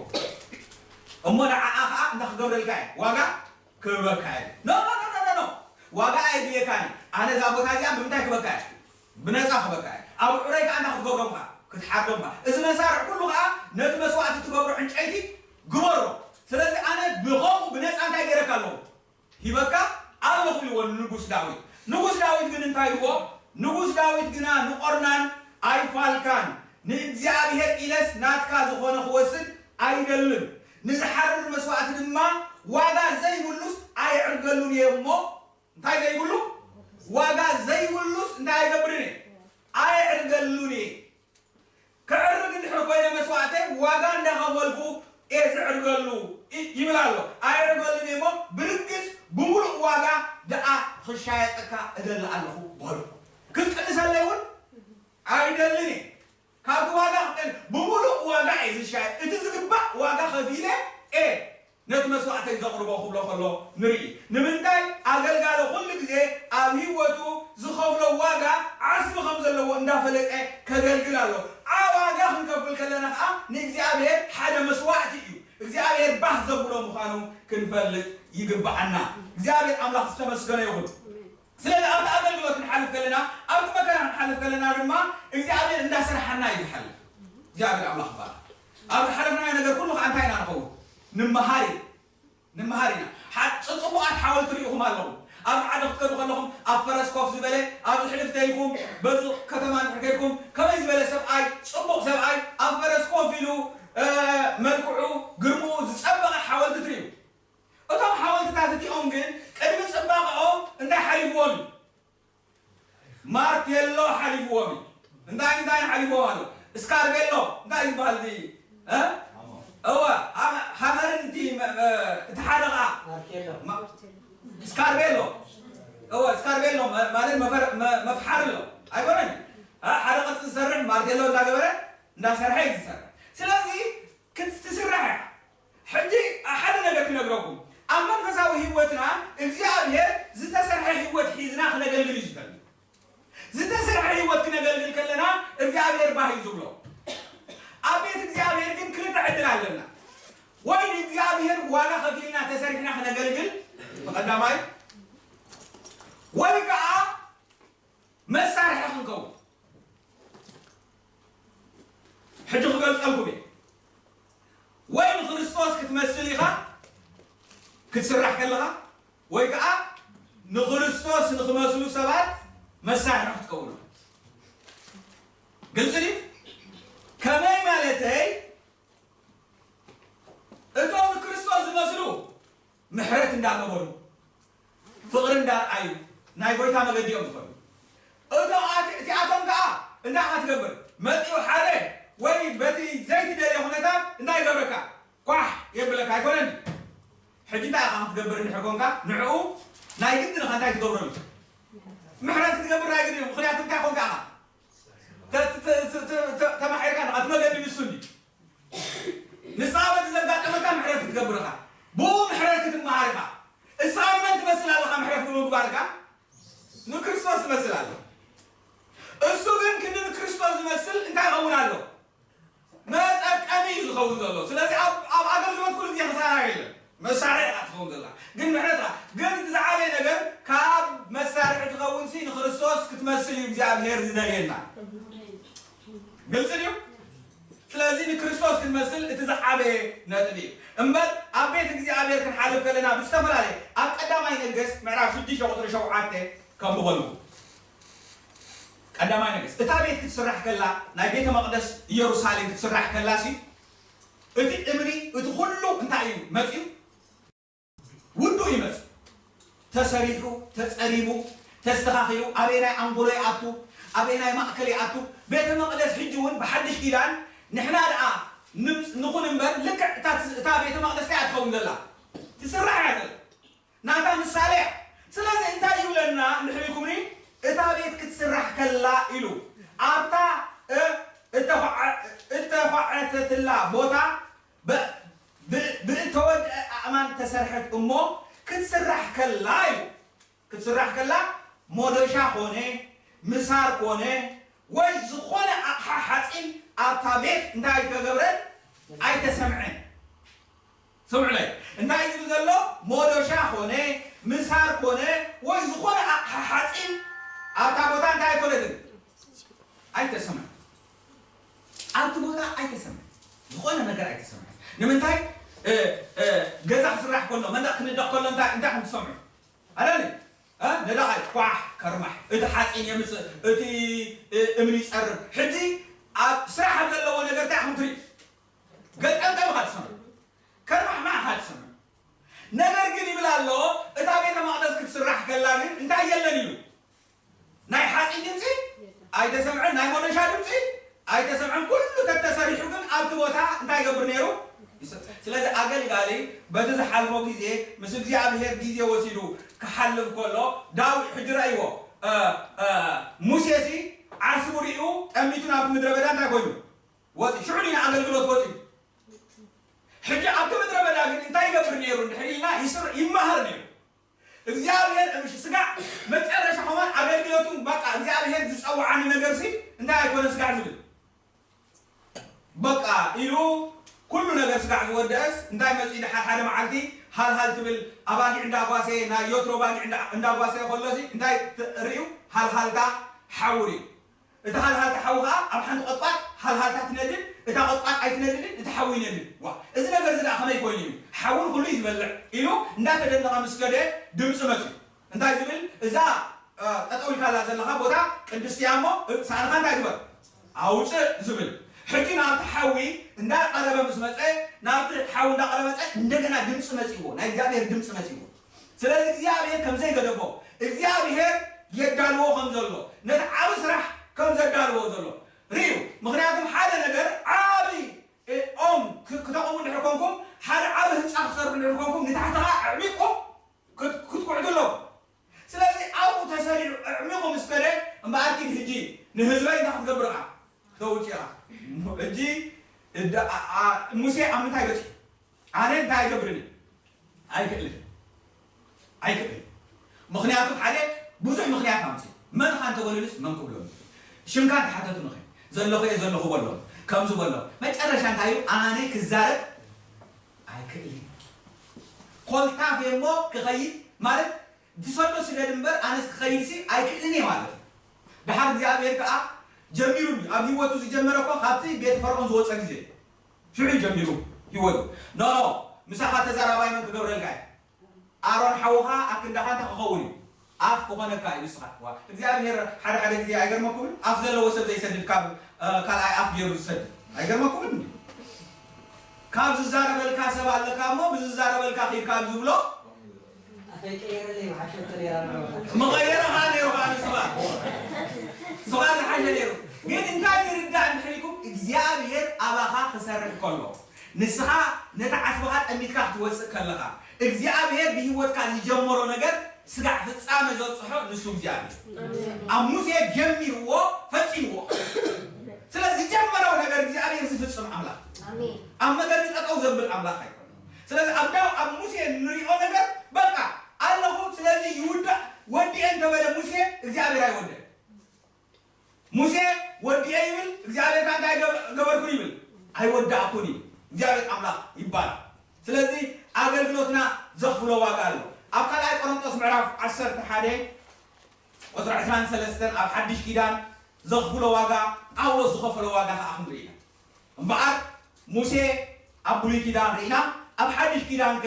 እሞ ንዓኣ ከዓ እንታይ ክገብረልካ እየ ዋጋ ክህበካ እየ ኖ ኖ ኖ ኖ ዋጋ ኣየድልየካን ኣነ እዛ ቦታ እዚኣ ብምንታይ ክበካ እየ ብነፃ ክበካ እየ ኣብ ዕረይ ከዓ እንታይ ክትገብሮም ከዓ ክትሓርዶም ከዓ እዚ መሳርዕ ኩሉ ከዓ ነቲ መስዋእቲ ትገብሮ ዕንጨይቲ ግበሮ ስለዚ ኣነ ብኸምኡ ብነፃ እንታይ ገይረካ ኣለኹ ሂበካ ኣለኹ ኢልዎ ንንጉስ ዳዊት። ንጉስ ዳዊት ግን እንታይ ኢልዎ? ንጉስ ዳዊት ግና ንኦርናን ኣይፋልካን፣ ንእግዚኣብሔር ኢለስ ናትካ ዝኾነ ክወስድ ኣይደልን፣ ንዝሓርር መስዋእቲ ድማ ዋጋ ዘይብሉስ ኣየዕርገሉን እየ እሞ እንታይ ዘይብሉ ዋጋ ዘይብሉስ እንታይ ኣይገብርን እየ ኣየዕርገሉን እየ። ከዕርግ እንድሕር ኮይነ መስዋእተይ ዋጋ እንዳኸፈልኩ እየ ዘዕርገሉ ይብል ኣሎ። ኣየዕርገሉን እየ እሞ ብርግጽ ብምሉእ ዋጋ ደኣ ክሻየጠካ እደሊ ኣለኹ በሎ። ክትቅንሰለይ እውን ኣይደልን እየ። ካብቲ ዋጋ ክቀን ብምሉእ ዋጋ እየ ዝሻየጥ። እቲ ዝግባእ ዋጋ ከፊለ እየ ነቲ መስዋእተይ ዘቕርቦ ክብሎ ከሎ ንርኢ። ንምንታይ ኣገልጋሊ ኩሉ ግዜ ኣብ ህይወቱ ዝኸፍሎ ዋጋ ዓስቢ ከም ዘለዎ እንዳፈለጠ ከገልግል ኣሎ። ዓ ዋጋ ክንከፍል ከለና ከዓ ንእግዚኣብሔር ሓደ መስዋእቲ እዩ። እግዚኣብሔር ባህ ዘብሎ ምዃኑ ክንፈልጥ ይግብዓና። እግዚኣብሔር ኣምላኽ ዝተመስገነ ይኹን። ስለዚ ኣብቲ ኣገልግሎት ክንሓልፍ ከለና ኣብቲ መከራ ክንሓልፍ ከለና ድማ እግዚኣብሔር እንዳሰርሓና እዩ ዝሓልፍ እግዚኣብሔር ኣምላኽ ይባረክ ኣብ ዝሓለፍናዮ ነገር ኩሉ ከዓ እንታይ ኢና ንኸውን ንምሃር እዩ ንምሃር ኢና ጽቡቃት ሓወልቲ ርኢኹም ኣለኹም ኣብዚ ዓዲ ክትከዱ ከለኹም ኣብ ፈረስ ኮፍ ዝበለ ኣብዚ ሕልፍ ተይልኩም በዚ ከተማ እንድሕር ከይድኩም ከመይ ዝበለ ሰብኣይ ጽቡቅ ሰብኣይ ኣብ ፈረስ ኮፍ ኢሉ መልክዑ ግርምኡ ዝጸበቐ ሓወልቲ ትርእዩ እቶም ሓወልትታት እቲኦም ግን ቅድሚ ጽባቐኦም እንታይ ሓሊፍዎም እዩ? ማርቴሎ ሓሊፍዎም እዩ። እንታይ እንታይ ሓሊፍዎም ኣሎ? እስካርቤሎ እንታይ ዝበሃል እዚ? እ? እወ ሃመርን እቲ እቲ ሓደ ከዓ እስካርቤሎ እወ እስካርቤሎ ማለት መፍሓር ኣሎ ኣይኮነን? ሓደ ቅርፂ ዝሰርሕ ማርቴሎ እንዳገበረ እንዳሰርሐ እዩ ዝሰርሕ። ስለዚ ክትስራሕ እያ። ሕጂ ሓደ ነገር ክነግረኩም፣ ኣብ መንፈሳዊ ህይወትና እግዚኣብሔር ዝተሰርሐ ህይወት ሒዝና ክነገልግል እዩ ዝደሊ። ዝተሰርሐ ህይወት ክነገልግል ከለና እግዚኣብሔር ባህ እዩ ዝብሎ። ኣብ ቤት እግዚኣብሔር ግን ክልተ ዕድል ኣለና። ወይ ንእግዚኣብሔር ዋጋ ከፊልና ተሰሪሕና ክነገልግል ብቐዳማይ ወይ ከዓ መሳርሒ ክንከውን ሕጂ ክገልጸልኩም እየ ወይ ንክርስቶስ ክትመስል ኢኻ ክትስራሕ ከለኻ ወይ ከዓ ንክርስቶስ ንክመስሉ ሰባት መሳርሒ ክትከውኑ ግልፂ ድዩ ከመይ ማለተይ እንዳገበሩ፣ ፍቕሪ እንዳርኣዩ ናይ ጎይታ መገዲ እዮም ዝኾኑ። እቶም ኣቲ-፣ እቲኣቶም ከኣ እንታይ ኢኻ ትገብር? መጺኡ ሓደ ወይ በቲ ዘይትደልዮ ኩነታት እንታይ ይገብረካ? ኳሕ የብለካ ኣይኮነን? ሕጂ እንታይ ኢኻ ክትገብር እንድሕር ኮንካ፣ ንዕኡ ናይ ግድን ኢኻ እንታይ ክትገብረሉ? ምሕረት ክትገብር ናይ ግድን እዩ። ምኽንያቱ እንታይ ኮንካ ኢኻ? ተ-፣ ተ-፣ ተ-፣ ተ-፣ ተ-፣ ተማሒርካ ኢኻ፣ እቲ መገዲ ንሱ እንድዩ። ንስኻ በቲ ዘጋጠመካ ምሕረት ክትገብር ኢኻ። ብኡ ምሕረት ክትመሃር ኢኻ። እስኻ ንመን ትመስል ኣለኻ ምሕረት ብምግባርካ? ንክርስቶስ ትመስል ኣለኻ። እሱ ግን ክንዲ ንክርስቶስ ዝመስል እንታይ ይኸውን ኣሎ? መጠቀሚ እዩ ዝኸውን ዘሎ። ስለዚ ኣብ፣ ኣብ ኣገልግሎት ኩሉ ግዜ ክሳራ የለን። መሳርሒ ኢኻ ትኸውን ዘላ። ግን ምሕረት ኢኻ። ግን እቲ ዝዓበየ ነገር ካብ መሳርሒ ትኸውን ሲ ንክርስቶስ ክትመስል እዩ እግዚኣብሔር ዝደልየና። ግልፂ ድዩ? ስለዚ ንክርስቶስ ክንመስል እቲ ዝዓበየ ነጥቢ እዩ። እምበር ኣብ ቤት እግዚኣብሔር ክንሓልፍ ከለና ብዝተፈላለየ፣ ኣብ ቀዳማይ ነገስት ምዕራፍ ሽዱሽተ ቁፅሪ ሸውዓተ ከም በልኩ፣ ቀዳማይ ነገስት እታ ቤት ክትስራሕ ከላ፣ ናይ ቤተ መቕደስ ኢየሩሳሌም ክትስራሕ ከላ ሲ፣ እቲ እምኒ፣ እቲ ኩሉ እንታይ እዩ መፅዩ? ውዱእ ይመጽእ። ተሰሪሑ፣ ተጸሪቡ፣ ተስተኻኺሉ፣ ኣበየናይ ኣንጎሎ ይኣቱ፣ ኣበየናይ ማእከል ይኣቱ። ቤተ መቕደስ ሕጂ እውን ብሓድሽ ኪዳን ንሕና ደኣ ንምጽ-፣ ንኹን እምበር፣ ልክዕ እታ ትዝ-፣ እታ ቤተ መቕደስ እንታይ እያ ትኸውን ዘላ? ትስራሕ እያ ዘላ። ናታ ምሳሌ እያ። ስለዚ እንታይ ይብለና እንድሕር ኢልኩምኒ፣ እታ ቤት ክትስራሕ ከላ ኢሉ፣ ኣብታ እ-፣ እተዃዐ-፣ እተዃዐተትላ ቦታ ብ-፣ ብ-፣ ብእተወድአ ኣእማን ተሰርሐት እሞ ክትስራሕ ከላ እዩ። ክትስራሕ ከላ ሞዶሻ ኮነ፣ ምሳር ኮነ፣ ወይ ዝኾነ ኣቕሓ ሓጺን ኣብታ ቤት እንታይ ኣይተገብረን? ኣይተሰምዐን። ስምዑለይ፣ እንታይ እዩ ዝብል ዘሎ? ሞዶሻ ኮነ፣ ምሳር ኮነ፣ ወይ ዝኾነ ኣቕሓ ሓጺን ኣብታ ቦታ እንታይ ኣይኮነትን? ኣይተሰምዐን። ኣብቲ ቦታ ኣይተሰምዐን። ዝኾነ ነገር ኣይተሰምዐን። ንምንታይ? እ፣ እ፣ ገዛ ክስራሕ ከሎ፣ መንደቕ ክንደቕ ከሎ እንታይ፣ እንታይ ኢኹም ትሰምዑ? ኣዳኒ፣ እ፣ ነዳቓይ ኳሕ ከርማሕ፣ እቲ ሓፂን የምፅእ፣ እቲ፣ እ፣ እምኒ ይፀርብ። ሕጂ ኣብ ስራሕ ኣብ ዘለዎ ነገር እንታይ ኢኹም ትርኢ? ገጠምጠም ኢኻ ትሰምዕ። ከርማሕማሕ ኢኻ ትሰምዕ። ነገር ግን ይብል ኣሎ፣ እታ ቤተ መቕደስ ክትስራሕ ከላ ግን እንታይ የለን ኢሉ? ናይ ሓፂን ድምፂ ኣይተሰምዐን፣ ናይ ሞደሻ ድምፂ ኣይተሰምዐን። ኩሉ ተተሰሪሑ ግን ኣብቲ ቦታ እንታይ ይገብር ነይሩ? ይሰ-፣ ስለዚ ኣገልጋሊ በቲ ዝሓልፎ ግዜ ምስ እግዚኣብሔር ግዜ ወሲዱ ክሓልፍ ከሎ ዳዊት ሕጂ ረእይዎ፣ እ፣ እ፣ ሙሴሲ ዓስቡ ሪኡ ጠሚቱ ናብቲ ምድረ በዳ እንታይ ኮይኑ? ወፂ-፣ ሽዑ ዲና ኣገልግሎት ወፂኡ። ሕጂ ኣብቲ ምድረ በዳ ግን እንታይ ይገብር ነይሩ እንድሕር ኢልና ይስር-፣ ይመሃር ነይሩ። እግዚኣብሔር፣ እሺ፣ ስጋዕ መጨረሻ ከማን ኣገልግሎቱን በቃ እግዚኣብሔር ዝጸውዓኒ ነገርሲ እንታይ ኣይኮነን ስጋዕ ዝብል። በቃ ኢሉ ኩሉ ነገር ስጋዕ ዝወደአስ እንታይ መጺኡ ድሓር ሓደ መዓልቲ ሃልሃል ትብል ኣባጊዕ እንዳጓሰየ ናይ ዮትሮ ባጊዕ እንዳ-፣ እንዳጓሰየ ከሎሲ እንታይ ት-፣ ርእዩ? ሃልሃልታ ሓዊ ርእዩ። እቲ ሃልሃልታ ሓዊ ኸዓ ኣብ ሓንቲ ቖጥቋጥ ሃልሃልታ ትነድድ፣ እታ ቖጥቋጥ ኣይትነድድን፣ እቲ ሓዊ ይነድድ። ዋ፣ እዚ ነገር እዚ ደኣ ከመይ ኮይኑ እዩ? ሓዊ ንኹሉ እዩ ዝበልዕ ኢሉ እንዳተደነቐ ምስ ከደ ድምፂ መፅዩ። እንታይ ዝብል? እዛ፣ እ፣ ጠጠው ኢልካላ ዘለኻ ቦታ ቅድስቲ እያ እሞ፣ እ፣ ሳእንኻ እንታይ ግበር? ኣውፅእ ዝብል። ሕጂ ናብቲ ሓዊ እንዳቐረበ ምስ መፀ፣ ናብቲ ሓዊ እንዳቐረበ መፀ፣ እንደገና ድምፂ መፅይዎ፣ ናይ እግዚኣብሔር ድምፂ መፅይዎ። ስለዚ እግዚኣብሔር ከም ዘይገደፎ፣ እግዚኣብሔር የዳልዎ ከም ዘሎ፣ ነቲ ዓቢ ስራሕ ከም ዘዳልዎ ዘሎ ርእዩ። ምኽንያቱም ሓደ ነገር ዓቢ፣ እ፣ ኦም ክ-፣ ክተቕሙ እንድሕር ኮንኩም፣ ሓደ ዓቢ ህንጻ ክትሰርሑ እንድሕር ኮንኩም፣ ንታሕቲ ኸኣ ኣዕሚቕኩም ክት-፣ ክትኩዕቱ ኣለኩም። ስለዚ ኣብኡ ተሰሪዑ ኣዕሚቑ ምስ ከደ፣ እምበኣር ኪድ ሕጂ ንህዝበይ እንታይ ክትገብር ኢኻ? ክተውጽእ ኢኻ። ሕጂ እዳ-፣ ኣ-፣ ኣ-፣ ሙሴ ኣብ ምንታይ በጺሑ? ኣነ እንታይ ኣይገብርን እየ? ኣይክእልን። ኣይክእልን። ምኽንያቱ ሓደ ብዙሕ ምኽንያት ኣምፅእ። መን ኢኻ እንተበሉንስ መን ክብሎም? ሽምካ እንተሓተቱኒ ኸ? ዘለኹ እየ ዘለኹ በሎም። ከምዚ በሎም። መጨረሻ እንታይ እዩ? ኣነ ክዛረብ ኣይክእልን። ኮልታፍ እየ እሞ ክኸይድ ማለት ዝሰዶ ስደድ እምበር ኣነስ ክኸይድሲ ኣይክእልን እየ ማለት እዩ። ደሓር እግዚኣብሔር ከዓ ጀሚሩኒ። ኣብ ህይወቱ ዝጀመረ እኮ ካብቲ ቤት ፈርዖን ዝወፀ ግዜ እዩ። ሽዑ ጀሚሩ ህይወቱ። ኖ፣ ኖ፣ ምሳኻ ተዛራባይ መን ክገብረልካ እዩ? ኣሮን ሓውኻ ኣብ ክንዳኻ እንታይ ክኸውን እዩ? ኣፍ ክኾነካ እዩ ንስኻ። ዋ፣ እግዚኣብሔር ሓደ ሓደ ግዜ ኣይገርመኩምን? ኣፍ ዘለዎ ሰብ ዘይሰድድ ካብ፣ እ፣ ካልኣይ ኣፍ ገይሩ ዝሰድድ። ኣይገርመኩምን እንዴ? ካብ ዝዛረበልካ ሰብ ኣለካ እሞ ብዝዛረበልካ ኺድካ ኣብ ዝብሎ ከይቀየረለይ መሓሸተ መቐየረ ኸዓ ነይሩ ኸዓ ንስኻ ስኻ ዝሓሸ ነይሩ። ግን እንታይ ንርዳእ እንድሕር ኢልኩም እግዚኣብሔር ኣባኻ ክሰርሕ ከሎ ንስኻ ነቲ ዓስብኻ ጠሚትካ ክትወፅእ ከለኻ እግዚኣብሔር ብህይወትካ ዝጀመሮ ነገር ስጋዕ ፍጻመ ዘብፅሖ ንሱ እግዚኣብሔር ኣብ ሙሴ ጀሚርዎ ፈፂምዎ። ስለዚ ዝጀመረው ነገር እግዚኣብሔር ዝፍፅም ኣምላኽ ኣብ መገዲ ጠጠው ዘብል ኣምላኽ ኣይኮነ። ስለዚ ኣብ ዳው ኣብ ሙሴ እንሪኦ ነገር በቃ ኣለኹ ስለዚ ይውዳእ ወዲኤ እንተበለ ሙሴ እግዚኣብሔር ኣይወደን። ሙሴ ወዲኤ ይብል እግዚኣብሔር ከ እንታይ ገበርኩን ይብል ኣይወዳእኩን እዩ። እግዚኣብሔር ኣምላኽ ይባላል። ስለዚ ኣገልግሎትና ዘኽፍሎ ዋጋ ኣሎ። ኣብ ካልኣይ ቆሮንጦስ ምዕራፍ ዓሰርተ ሓደ ቁፅሪ ዕስራን ሰለስተን ኣብ ሓድሽ ኪዳን ዘኽፍሎ ዋጋ ጳውሎስ ዝኸፈሎ ዋጋ ከዓ ክንርኢ ኢና። እምበኣር ሙሴ ኣብ ብሉይ ኪዳን ርኢና ኣብ ሓድሽ ኪዳን ከ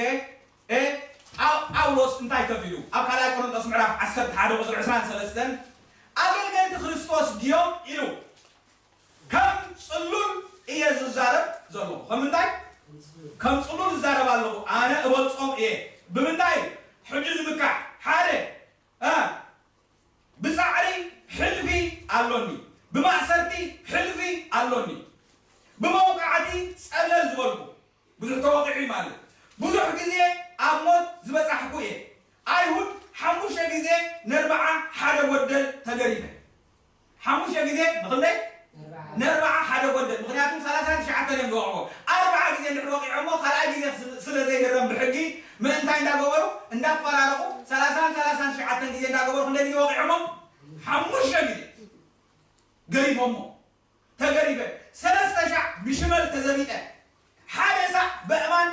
ጳውሎስ እንታይ ከፊሉ ኣብ ካልኣይ ቆሮንጦስ ምዕራፍ ዓሰርተ ሓደ ቁፅሪ ዕስራን ሰለስተን ኣገልገልቲ ክርስቶስ ድዮም ኢሉ ከም ፅሉል እየ ዝዛረብ ዘለኹ። ከም ምንታይ ከም ፅሉል ዝዛረብ ኣለኹ? ኣነ እበልፆም እየ። ብምንታይ ሕጂ ዝምካሕ ሓደ ብፃዕሪ ሕልፊ ኣሎኒ፣ ብማእሰርቲ ሕልፊ ኣሎኒ፣ ብመውቃዕቲ ፀብለል ዝበልኩ ብዙሕ ተወቂዑ ማለት ብዙሕ ግዜ ኣብ ሞት ዝበፃሕኩ እየ። ኣይሁድ ሓሙሽተ ግዜ ነርብዓ ሓደ ጎደል ተገሪፈ። ሓሙሽተ ግዜ ንክንደይ ነርብዓ ሓደ ጎደል። ምክንያቱም ሰላሳ ትሽዓተ እዮም ዝወቅዎ። ኣርብዓ ግዜ እንድሕር ወቂዖሞ ካልኣይ ግዜ ስለ ዘይህረም ብሕጊ ምእንታይ እንዳገበሩ እንዳፈራረቁ ሰላሳን ሰላሳን ትሽዓተን ግዜ እንዳገበሩ ክንደይ ግዜ ወቂዖሞ? ሓሙሽተ ግዜ ገሪፎሞ። ተገሪፈ ሰለስተ ሻዕ ብሽመል ተዘቢጠ ሓደ ሳዕ በእማን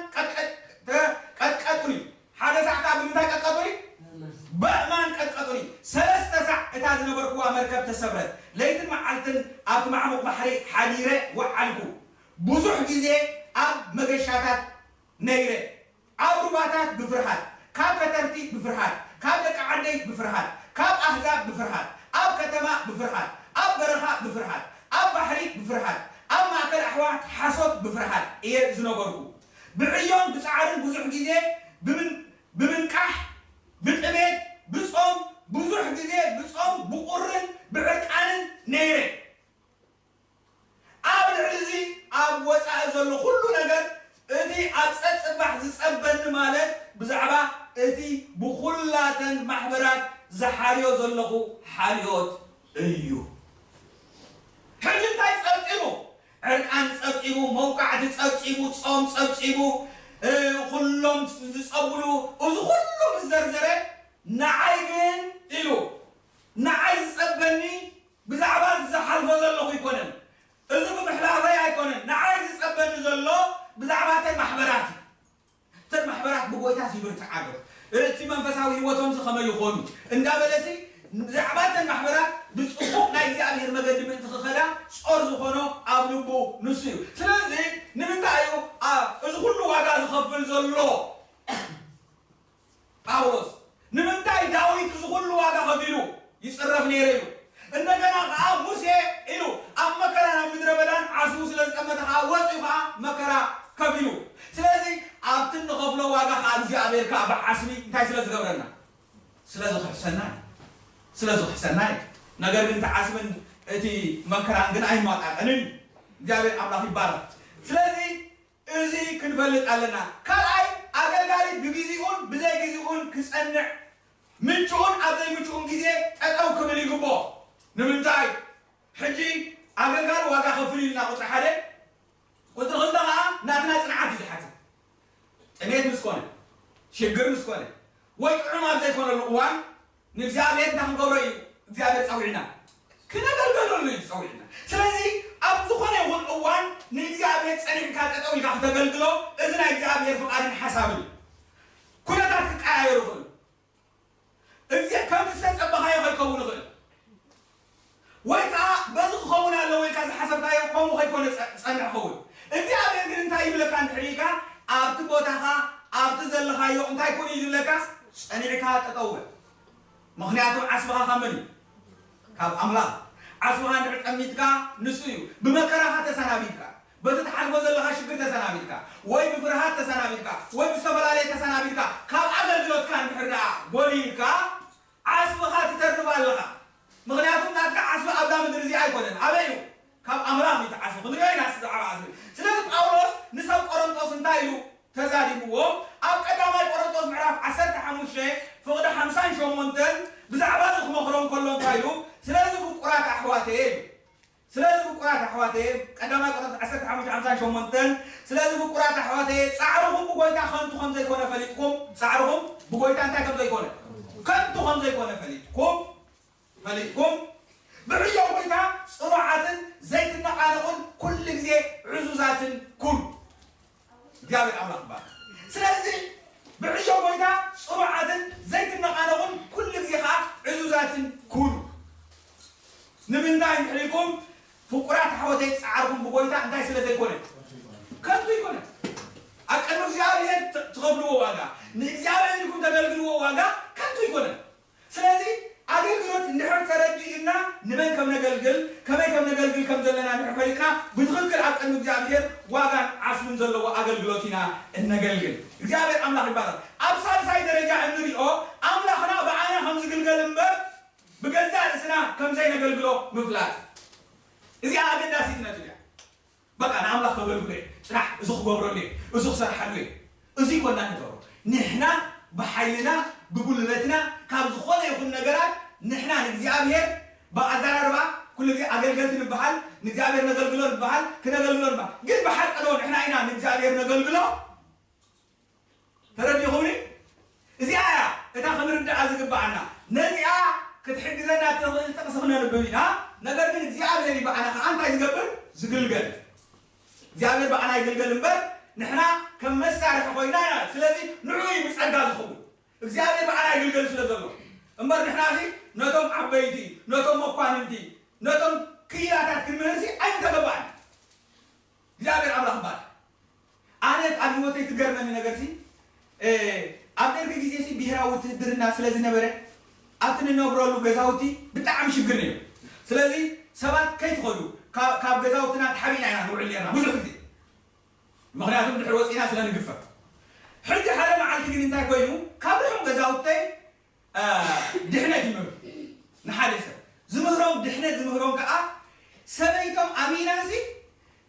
ቀጥቀጡኒ። ሓደ ሳዕ ከዓ ብምንታይ ቀጥቀጡኒ? በእማን ቀጥቀጡኒ። ሰለስተ ሳዕ እታ ዝነበርኩዋ መርከብ ተሰብረት። ለይትን መዓልትን ኣብቲ ማዕሙቕ ባሕሪ ሓዲረ ወዓልኩ። ብዙሕ ግዜ ኣብ መገሻታት ነይረ። ኣብ ሩባታት ብፍርሃት፣ ካብ ከተርቲ ብፍርሃት፣ ካብ ደቂ ዓደይ ብፍርሃት፣ ካብ ኣህዛብ ብፍርሃት፣ ኣብ ከተማ ብፍርሃት፣ ኣብ በረኻ ብፍርሃት፣ ኣብ ባሕሪ ብፍርሃት፣ ኣብ ማእከል ኣሕዋት ሓሶት ብፍርሃት እየ ዝነበርኩ። ብዕዮን ብጻዕርን ብዙሕ ግዜ ብምንቃሕ፣ ብጥሜት፣ ብጾም፣ ብዙሕ ግዜ ብጾም፣ ብቑርን ብዕርቃንን ነይረ። ኣብ ልዕሊ እዚ ኣብ ወጻኢ ዘሎ ኩሉ ነገር እቲ ኣብ ጸጽባሕ ዝጸበኒ ማለት ብዛዕባ እቲ ብኹላተን ማሕበራት ዝሓርዮ ዘለኹ ሓልዮት እዩ። ሕጂ እንታይ ጸብጺቡ? ዕርቃን ጸብጺቡ፣ መውቃዕቲ ጸብጺቡ፣ ጾም ጸብጺቡ፣ ኩሎም ዝጸብሉ እዚ ኩሉ ምስ ዘርዘረ ንዓይ ግን ኢሉ ንዓይ ዝጸበኒ ብዛዕባ ዝሓልፎ ዘለኹ ኣይኮነን። እዚ ብምሕላፈይ ኣይኮነን። ንዓይ ዝጸበኒ ዘሎ ብዛዕባ እተን ማሕበራት እዩ። እተን ማሕበራት ብጎይታስ ይብርትዓ ዶ? እቲ መንፈሳዊ ህይወቶምሲ ከመይ ይኾኑ? እንዳበለሲ ብዛዕባ እተን ማሕበራት ብጽቡቕ ናይ እግዚኣብሔር መገዲ ምእንቲ ክኸዳ ጾር ዝኾኖ ኣብ ልቡ ንሱ እዩ። ስለዚ ንምንታይ እዩ እዚ ኩሉ ዋጋ ዝኸፍል ዘሎ? ጳውሎስ ንምንታይ ዳዊት እዚ ኩሉ ዋጋ ከፊሉ ይፅረፍ ነይረ ኢሉ እንደገና ከዓ ሙሴ ኢሉ ኣብ መከራ ናብ ምድረ በዳን ዓስቡ ስለ ዝጠመተ ከዓ ወፂኡ ከዓ መከራ ከፊሉ ስለዚ ኣብቲ እንኸፍሎ ዋጋ ከዓ እግዚኣብሔር ከዓ ብዓስቢ እንታይ ስለ ዝገብረና ስለ ዝኽሕሰና እዩ ስለ ዝኽሕሰና እዩ ነገር ግን እቲ ዓስብን እቲ መከራን ግን ኣይማጣጠንን እዩ እግዚኣብሔር ኣምላኽ ይባረክ ስለዚ እዚ ክንፈልጥ ኣለና። ካልኣይ ኣገልጋሊ ብግዚኡን ብዘይ ግዚኡን ክጸንዕ ምችኡን ኣብ ዘይምችኡን ግዜ ጠጠው ክብል ይግብኦ። ንምንታይ? ሕጂ ኣገልጋሊ ዋጋ ከፍል ኢልና ቁጽሪ ሓደ፣ ቁጽሪ ክልተ ከኣ ናትና ጽንዓት እዩ ዝሓትት። ጥሜት ምስ ኮነ፣ ሽግር ምስ ኮነ፣ ወይ ጥዑም ኣብ ዘይኮነሉ እዋን ንእግዚኣብሔር እንታይ ክንገብሮ እዩ እግዚኣብሔር ጸዊዕና? ክነገልገለሉ እዩ ጸዊዕና። ስለዚ ኣብ ዝኾነ ይኹን እዋን ንእግዚኣብሔር ጸኒዕካ ጠጠው ኢልካ ክተገልግሎ እዚ ናይ እግዚኣብሔር ፍቓድን ሓሳብን እዩ። ኩነታት ክቀያየሩ ይኽእሉ። እዚ ከምቲ ዝተጸበኻዮ ከይከውን ይኽእል። ወይ ከዓ በዚ ክኸውን ኣለዎ ኢልካ ዝሓሰብካዮ ከምኡ ከይኮነ ዝጸንሕ ክኸውን እግዚኣብሔር ግን እንታይ ይብለካ እንድሕር ኢልካ ኣብቲ ቦታኻ ኣብቲ ዘለኻዮ እንታይ ኩን እዩ ዝብለካ ጸኒዕካ ጠጠው በል ምኽንያቱ ዓስብኻ ካብ መን እዩ ካብ ኣምላኽ ዓስብኻ እንድሕር ጠሚትካ ንሱ እዩ ብመከራኻ ተሰናቢድካ በቲ ትሓልፎ ዘለኻ ሽግር ተሰናቢድካ፣ ወይ ብፍርሃት ተሰናቢድካ፣ ወይ ብዝተፈላለየ ተሰናቢድካ፣ ካብ ኣገልግሎትካ እንድሕር ደኣ ጎሊልካ፣ ዓስብኻ ትተርፍ ኣለኻ። ምኽንያቱም ናትካ ዓስቢ ኣብዛ ምድሪ እዚኣ ኣይኮነን። ኣበይ እዩ? ካብ ኣምላኽ እዩ እቲ ዓስቢ። ክንሪኦ ኢና እስቲ ብዛዕባ ዓስቢ። ስለዚ ጳውሎስ ንሰብ ቆሮንጦስ እንታይ ኢሉ ተዛሪብዎም? ኣብ ቀዳማይ ቆሮንጦስ ምዕራፍ ዓሰርተ ሓሙሽተ ፍቕዲ ሓምሳን ሸሞንተን ብዛዕባ እዚ ክመኽሮም ከሎ እንታይ ኢሉ? ስለዚ ፍቁራት ኣሕዋተየ ኢሉ። ስለዚ ፍቁራት ኣሕዋተየ፣ ቀዳማይ ቆሮንቶስ ዓሰርተ ሓሙሽተ ሓምሳን ሸሞንተን፣ ስለዚ ፍቁራት ኣሕዋተየ፣ ጻዕርኹም ብጎይታ ከንቱ ከም ዘይኮነ ፈሊጥኩም፣ ጻዕርኹም ብጎይታ እንታይ ከም ዘይኮነ? ከንቱ ከም ዘይኮነ ፈሊጥኩም፣ ፈሊጥኩም፣ ብዕዮ ጎይታ ጽኑዓትን ዘይትነቓነቑን ኩሉ ግዜ ዕዙዛትን ኩኑ። እግዚኣብሔር ኣምላኽ ይባረክ። ስለዚ ብዕዮ ጎይታ ጽኑዓትን ዘይትነቓነቑን ኩሉ ግዜ ኸኣ ዕዙዛትን ኩኑ። ንምንታይ እንድሕር ኢልኩም፣ ፍቁራት ኣሕዋተይ፣ ጻዕርኹም ብጎይታ እንታይ ስለ ዘይኮነ? ከንቱ ይኮነ። ኣብ ቅድሚ እግዚኣብሔር ት-፣ ትኸፍልዎ ዋጋ፣ ንእግዚኣብሔር ኢልኩም ተገልግልዎ ዋጋ ከንቱ ይኮነ። ስለዚ ኣገልግሎት እንድሕር ተረዲእና፣ ንመን ከም ነገልግል፣ ከመይ ከም ነገልግል ከም ዘለና እንድሕር ፈሊጥና፣ ብትኽክል ኣብ ቅድሚ እግዚኣብሔር ዋጋን ዓስብን ዘለዎ ኣገልግሎት ኢና እነገልግል። እግዚኣብሔር ኣምላኽ ይባረክ። ኣብ ሳልሳይ ደረጃ እንሪኦ፣ ኣምላኽና ብኣና ከም ዝግልገል እምበር ብገዛእ ርእስና ከም ዘይነገልግሎ ምፍላጥ። እዚኣ ኣገዳሲት ነጥቢ እያ። በቃ ንኣምላኽ ከገልግሎ እየ፣ ጽናሕ፣ እዚ ክገብረሉ እየ፣ እዚ ክሰርሓሉ እየ። እዚ ይኮና ንገብሮ። ንሕና ብሓይልና፣ ብጉልበትና፣ ካብ ዝኾነ ይኹን ነገራት ንሕና ንእግዚኣብሔር ብኣዘራርባ ኩሉ ግዜ ኣገልገልቲ ንበሃል፣ ንእግዚኣብሔር ነገልግሎ ንበሃል፣ ክነገልግሎ ንበሃል። ግን ብሓቂ ዶ ንሕና ኢና ንእግዚኣብሔር ነገልግሎ? ተረዲኹምኒ? እዚኣ እያ እታ ክንርድኣ ዝግብኣና። ነዚኣ ክትሕግዘና እትኽእል ጥቕሲ ክነንብብ ኢና። ነገር ግን እግዚኣብሔር እዩ ብኣና ከዓ እንታይ ዝገብር? ዝግልገል። እግዚኣብሔር ብኣና ይግልገል እምበር ንሕና ከም መሳርሒ ኮይና ኢና። ስለዚ ንዑ እዩ ብጸጋ ዝኸውን። እግዚኣብሔር ብኣና ይግልገል ስለ ዘሎ። እምበር ንሕና እዚ ነቶም ዓበይቲ፣ ነቶም መኳንንቲ፣ ነቶም ክኢላታት ክንምህርሲ ኣይምተገባእን። እግዚኣብሔር ኣምላኽ ይባረክ። ኣነ ኣብ ህይወተይ ትገርመኒ ነገርሲ፣ እ፣ ኣብ ደርጊ ግዜሲ ብሄራዊ ውትህድርና ስለ ዝነበረ፣ ኣብቲ ንነብረሉ ገዛውቲ ብጣዕሚ ሽግር ነይሩ። ስለዚ ሰባት ከይትኸዱ፣ ካብ፣ ካብ ገዛውትና ተሓቢእና ኢና ንውዕል ነርና ብዙሕ ግዜ። ምኽንያቱ ድሕሪ ወፂና ስለ ንግፈፍ። ሕጂ ሓደ መዓልቲ ግን እንታይ ኮይኑ፣ ካብ ርሑቕ ገዛውተይ፣ እ፣ ድሕነት ይምህሩ ንሓደ ሰብ። ዝምህሮም ድሕነት ዝምህሮም ከዓ ሰበይቶም ኣሚናሲ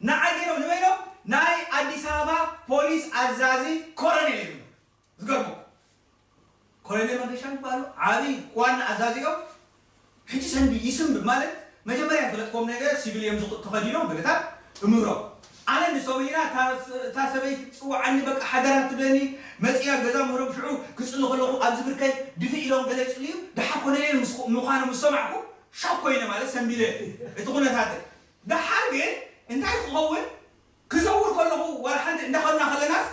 ንዓ ገይሮም ንበይኖም ናይ ኣዲስ ኣበባ ፖሊስ ኣዛዚ ኮረኔል እዮም ዝምህሩ። ዝገርሞ ኮረኔል መንገሻ ይባሉ ዓብዪ ዋና ኣዛዚኦም ሕጂ ሰንቢ ይስንብድ ማለት መጀመርያ ፈለጥኮም ነገር ሲቪል እዮም ዝቕ-፣ ተኸዲኖም ገለታት እምህሮም። ኣነ ንሶም ኢና እታ ስ-፣ እታ ሰበይቲ ትጽውዓኒ በቃ ሓደራ ትብለኒ መጽያ ገዛ ምህሮም ሽዑ ክጽሊ ከለኹ ኣብዚ ብርከይ ድፍእ ኢሎም ገለ ይጽልዩ ደሓር ኮነኔል ምስ ምዃኑ ምስ ሰማዕኩ ሻክ ኮይነ ማለት ሰንቢለ እቲ ኩነታት። ደሓር ግን እንታይ ክኸውን ክዘውር ከለኹ ዋላ ሓንቲ እንዳኸድና ከለናስ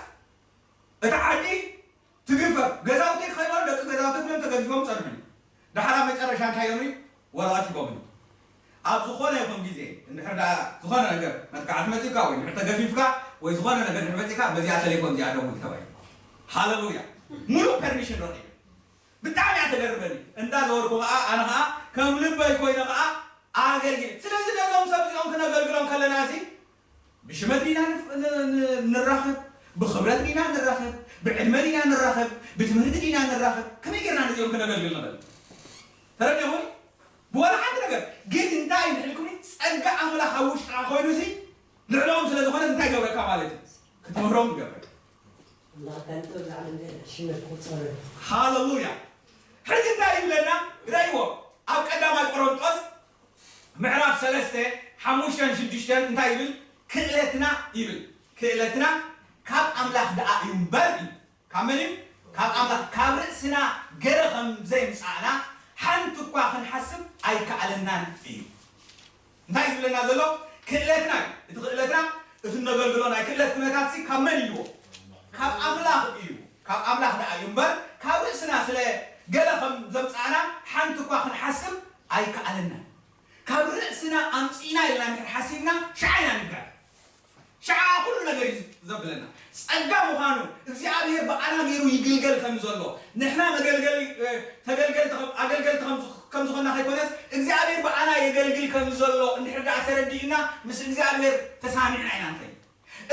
እታ ዓዲ ትግፈፍ። ገዛውተይ ክኸይድ ከሎ ደቂ ገዛውተይ ኩሎም ተገፊፎም ጸንሑኒ። ደሓር ኣብ መጨረሻ እንታይ ኢሎምኒ? ወረቐት ሂቦምኒ። ኣብ ዝኾነ ይኹን ግዜ እንድሕር ደኣ ዝኾነ ነገር መጥቃዕቲ መጺእካ ወይ እንድሕር ተገፊፍካ ወይ ዝኾነ ነገር እንድሕር መጺእካ በዚኣ ቴሌፎን እዚኣ ደውል ተባሂለ። ሃለሉያ። ሙሉእ ፐርሚሽን ረኺበ። ብጣዕሚ እያ ተገርመኒ። እንዳዞርኩ ኸኣ ኣነ ኸኣ ከም ልበይ ኮይነ ኸኣ ኣገልግል። ስለዚ ነዞም ሰብ እዚኦም ክነገልግሎም ከለና እዚ ብሽመት ዲና ንፍ-፣ ን-፣ ን-፣ ንራኸብ፣ ብኽብረት ዲና ንራኸብ፣ ብዕድመ ዲና ንራኸብ፣ ብትምህርቲ ዲና ንራኸብ፣ ከመይ ጌርና ነዚኦም ክነገልግል ንኽእል? ተረዲኹም? ብዋላ ሓንቲ ነገር ግን እንታይ እንድሕልኩም ጸጋ ኣምላኽ ኣብ ውሽጥኻ ኮይኑሲ ልዕሎም ስለ ዝኾነ እንታይ ገብረካ ማለት እዩ? ክትምህሮም ይገብረካ። ኣምላኽ እንታይ ንጥበብ ዝዓለም ሽመት ክቁጸር። ሃለሉያ። ሕጂ እንታይ ይብለና? ረእይዎ። ኣብ ቀዳማይ ቆሮንጦስ ምዕራፍ ሰለስተ፣ ሓሙሽተን ሽዱሽተን እንታይ ይብል? ክእለትና ይብል። ክእለትና ካብ ኣምላኽ ደኣ እዩ እምበር እዩ። ካብ መን እዩ? ካብ ኣምላኽ። ካብ ርእስና ገለ ከም ዘይምጻእና ሓንቲ እኳ ክንሓስብ ኣይከኣለናን እዩ። እንታይ ዝብለና ዘሎ? ክእለትና እዩ። እቲ ክእለትና፣ እቲ እነገልግሎ ናይ ክእለት ኩነታትሲ ካብ መን እዩ? ካብ ኣምላኽ እዩ። ካብ ኣምላኽ ደኣ እዩ እምበር፣ ካብ ርእስና ስለ ገለ ከም ዘምጻእና ሓንቲ እኳ ክንሓስብ ኣይከኣለናን። ካብ ርእስና ኣምጺእና ኢልና እንድሕር ሓሲብና፣ ሽዓ ኢና ንጋገ። ሽዓ ኩሉ ነገር እዩ ዘብለና። ጸጋ ምዃኑ፣ እግዚኣብሔር ብኣና ገይሩ ይግልገል ከም ዘሎ፣ ንሕና መገልገሊ፣ እ፣ ተገልገልቲ ከም፣ ኣገልገልቲ ከም ዝ-፣ ከም ዝኾንና ከይኮነስ፣ እግዚኣብሔር ብኣና የገልግል ከም ዘሎ እንድሕር ደኣ ተረዲእና፣ ምስ እግዚኣብሔር ተሳሚዕና ኢና ንኸይድ።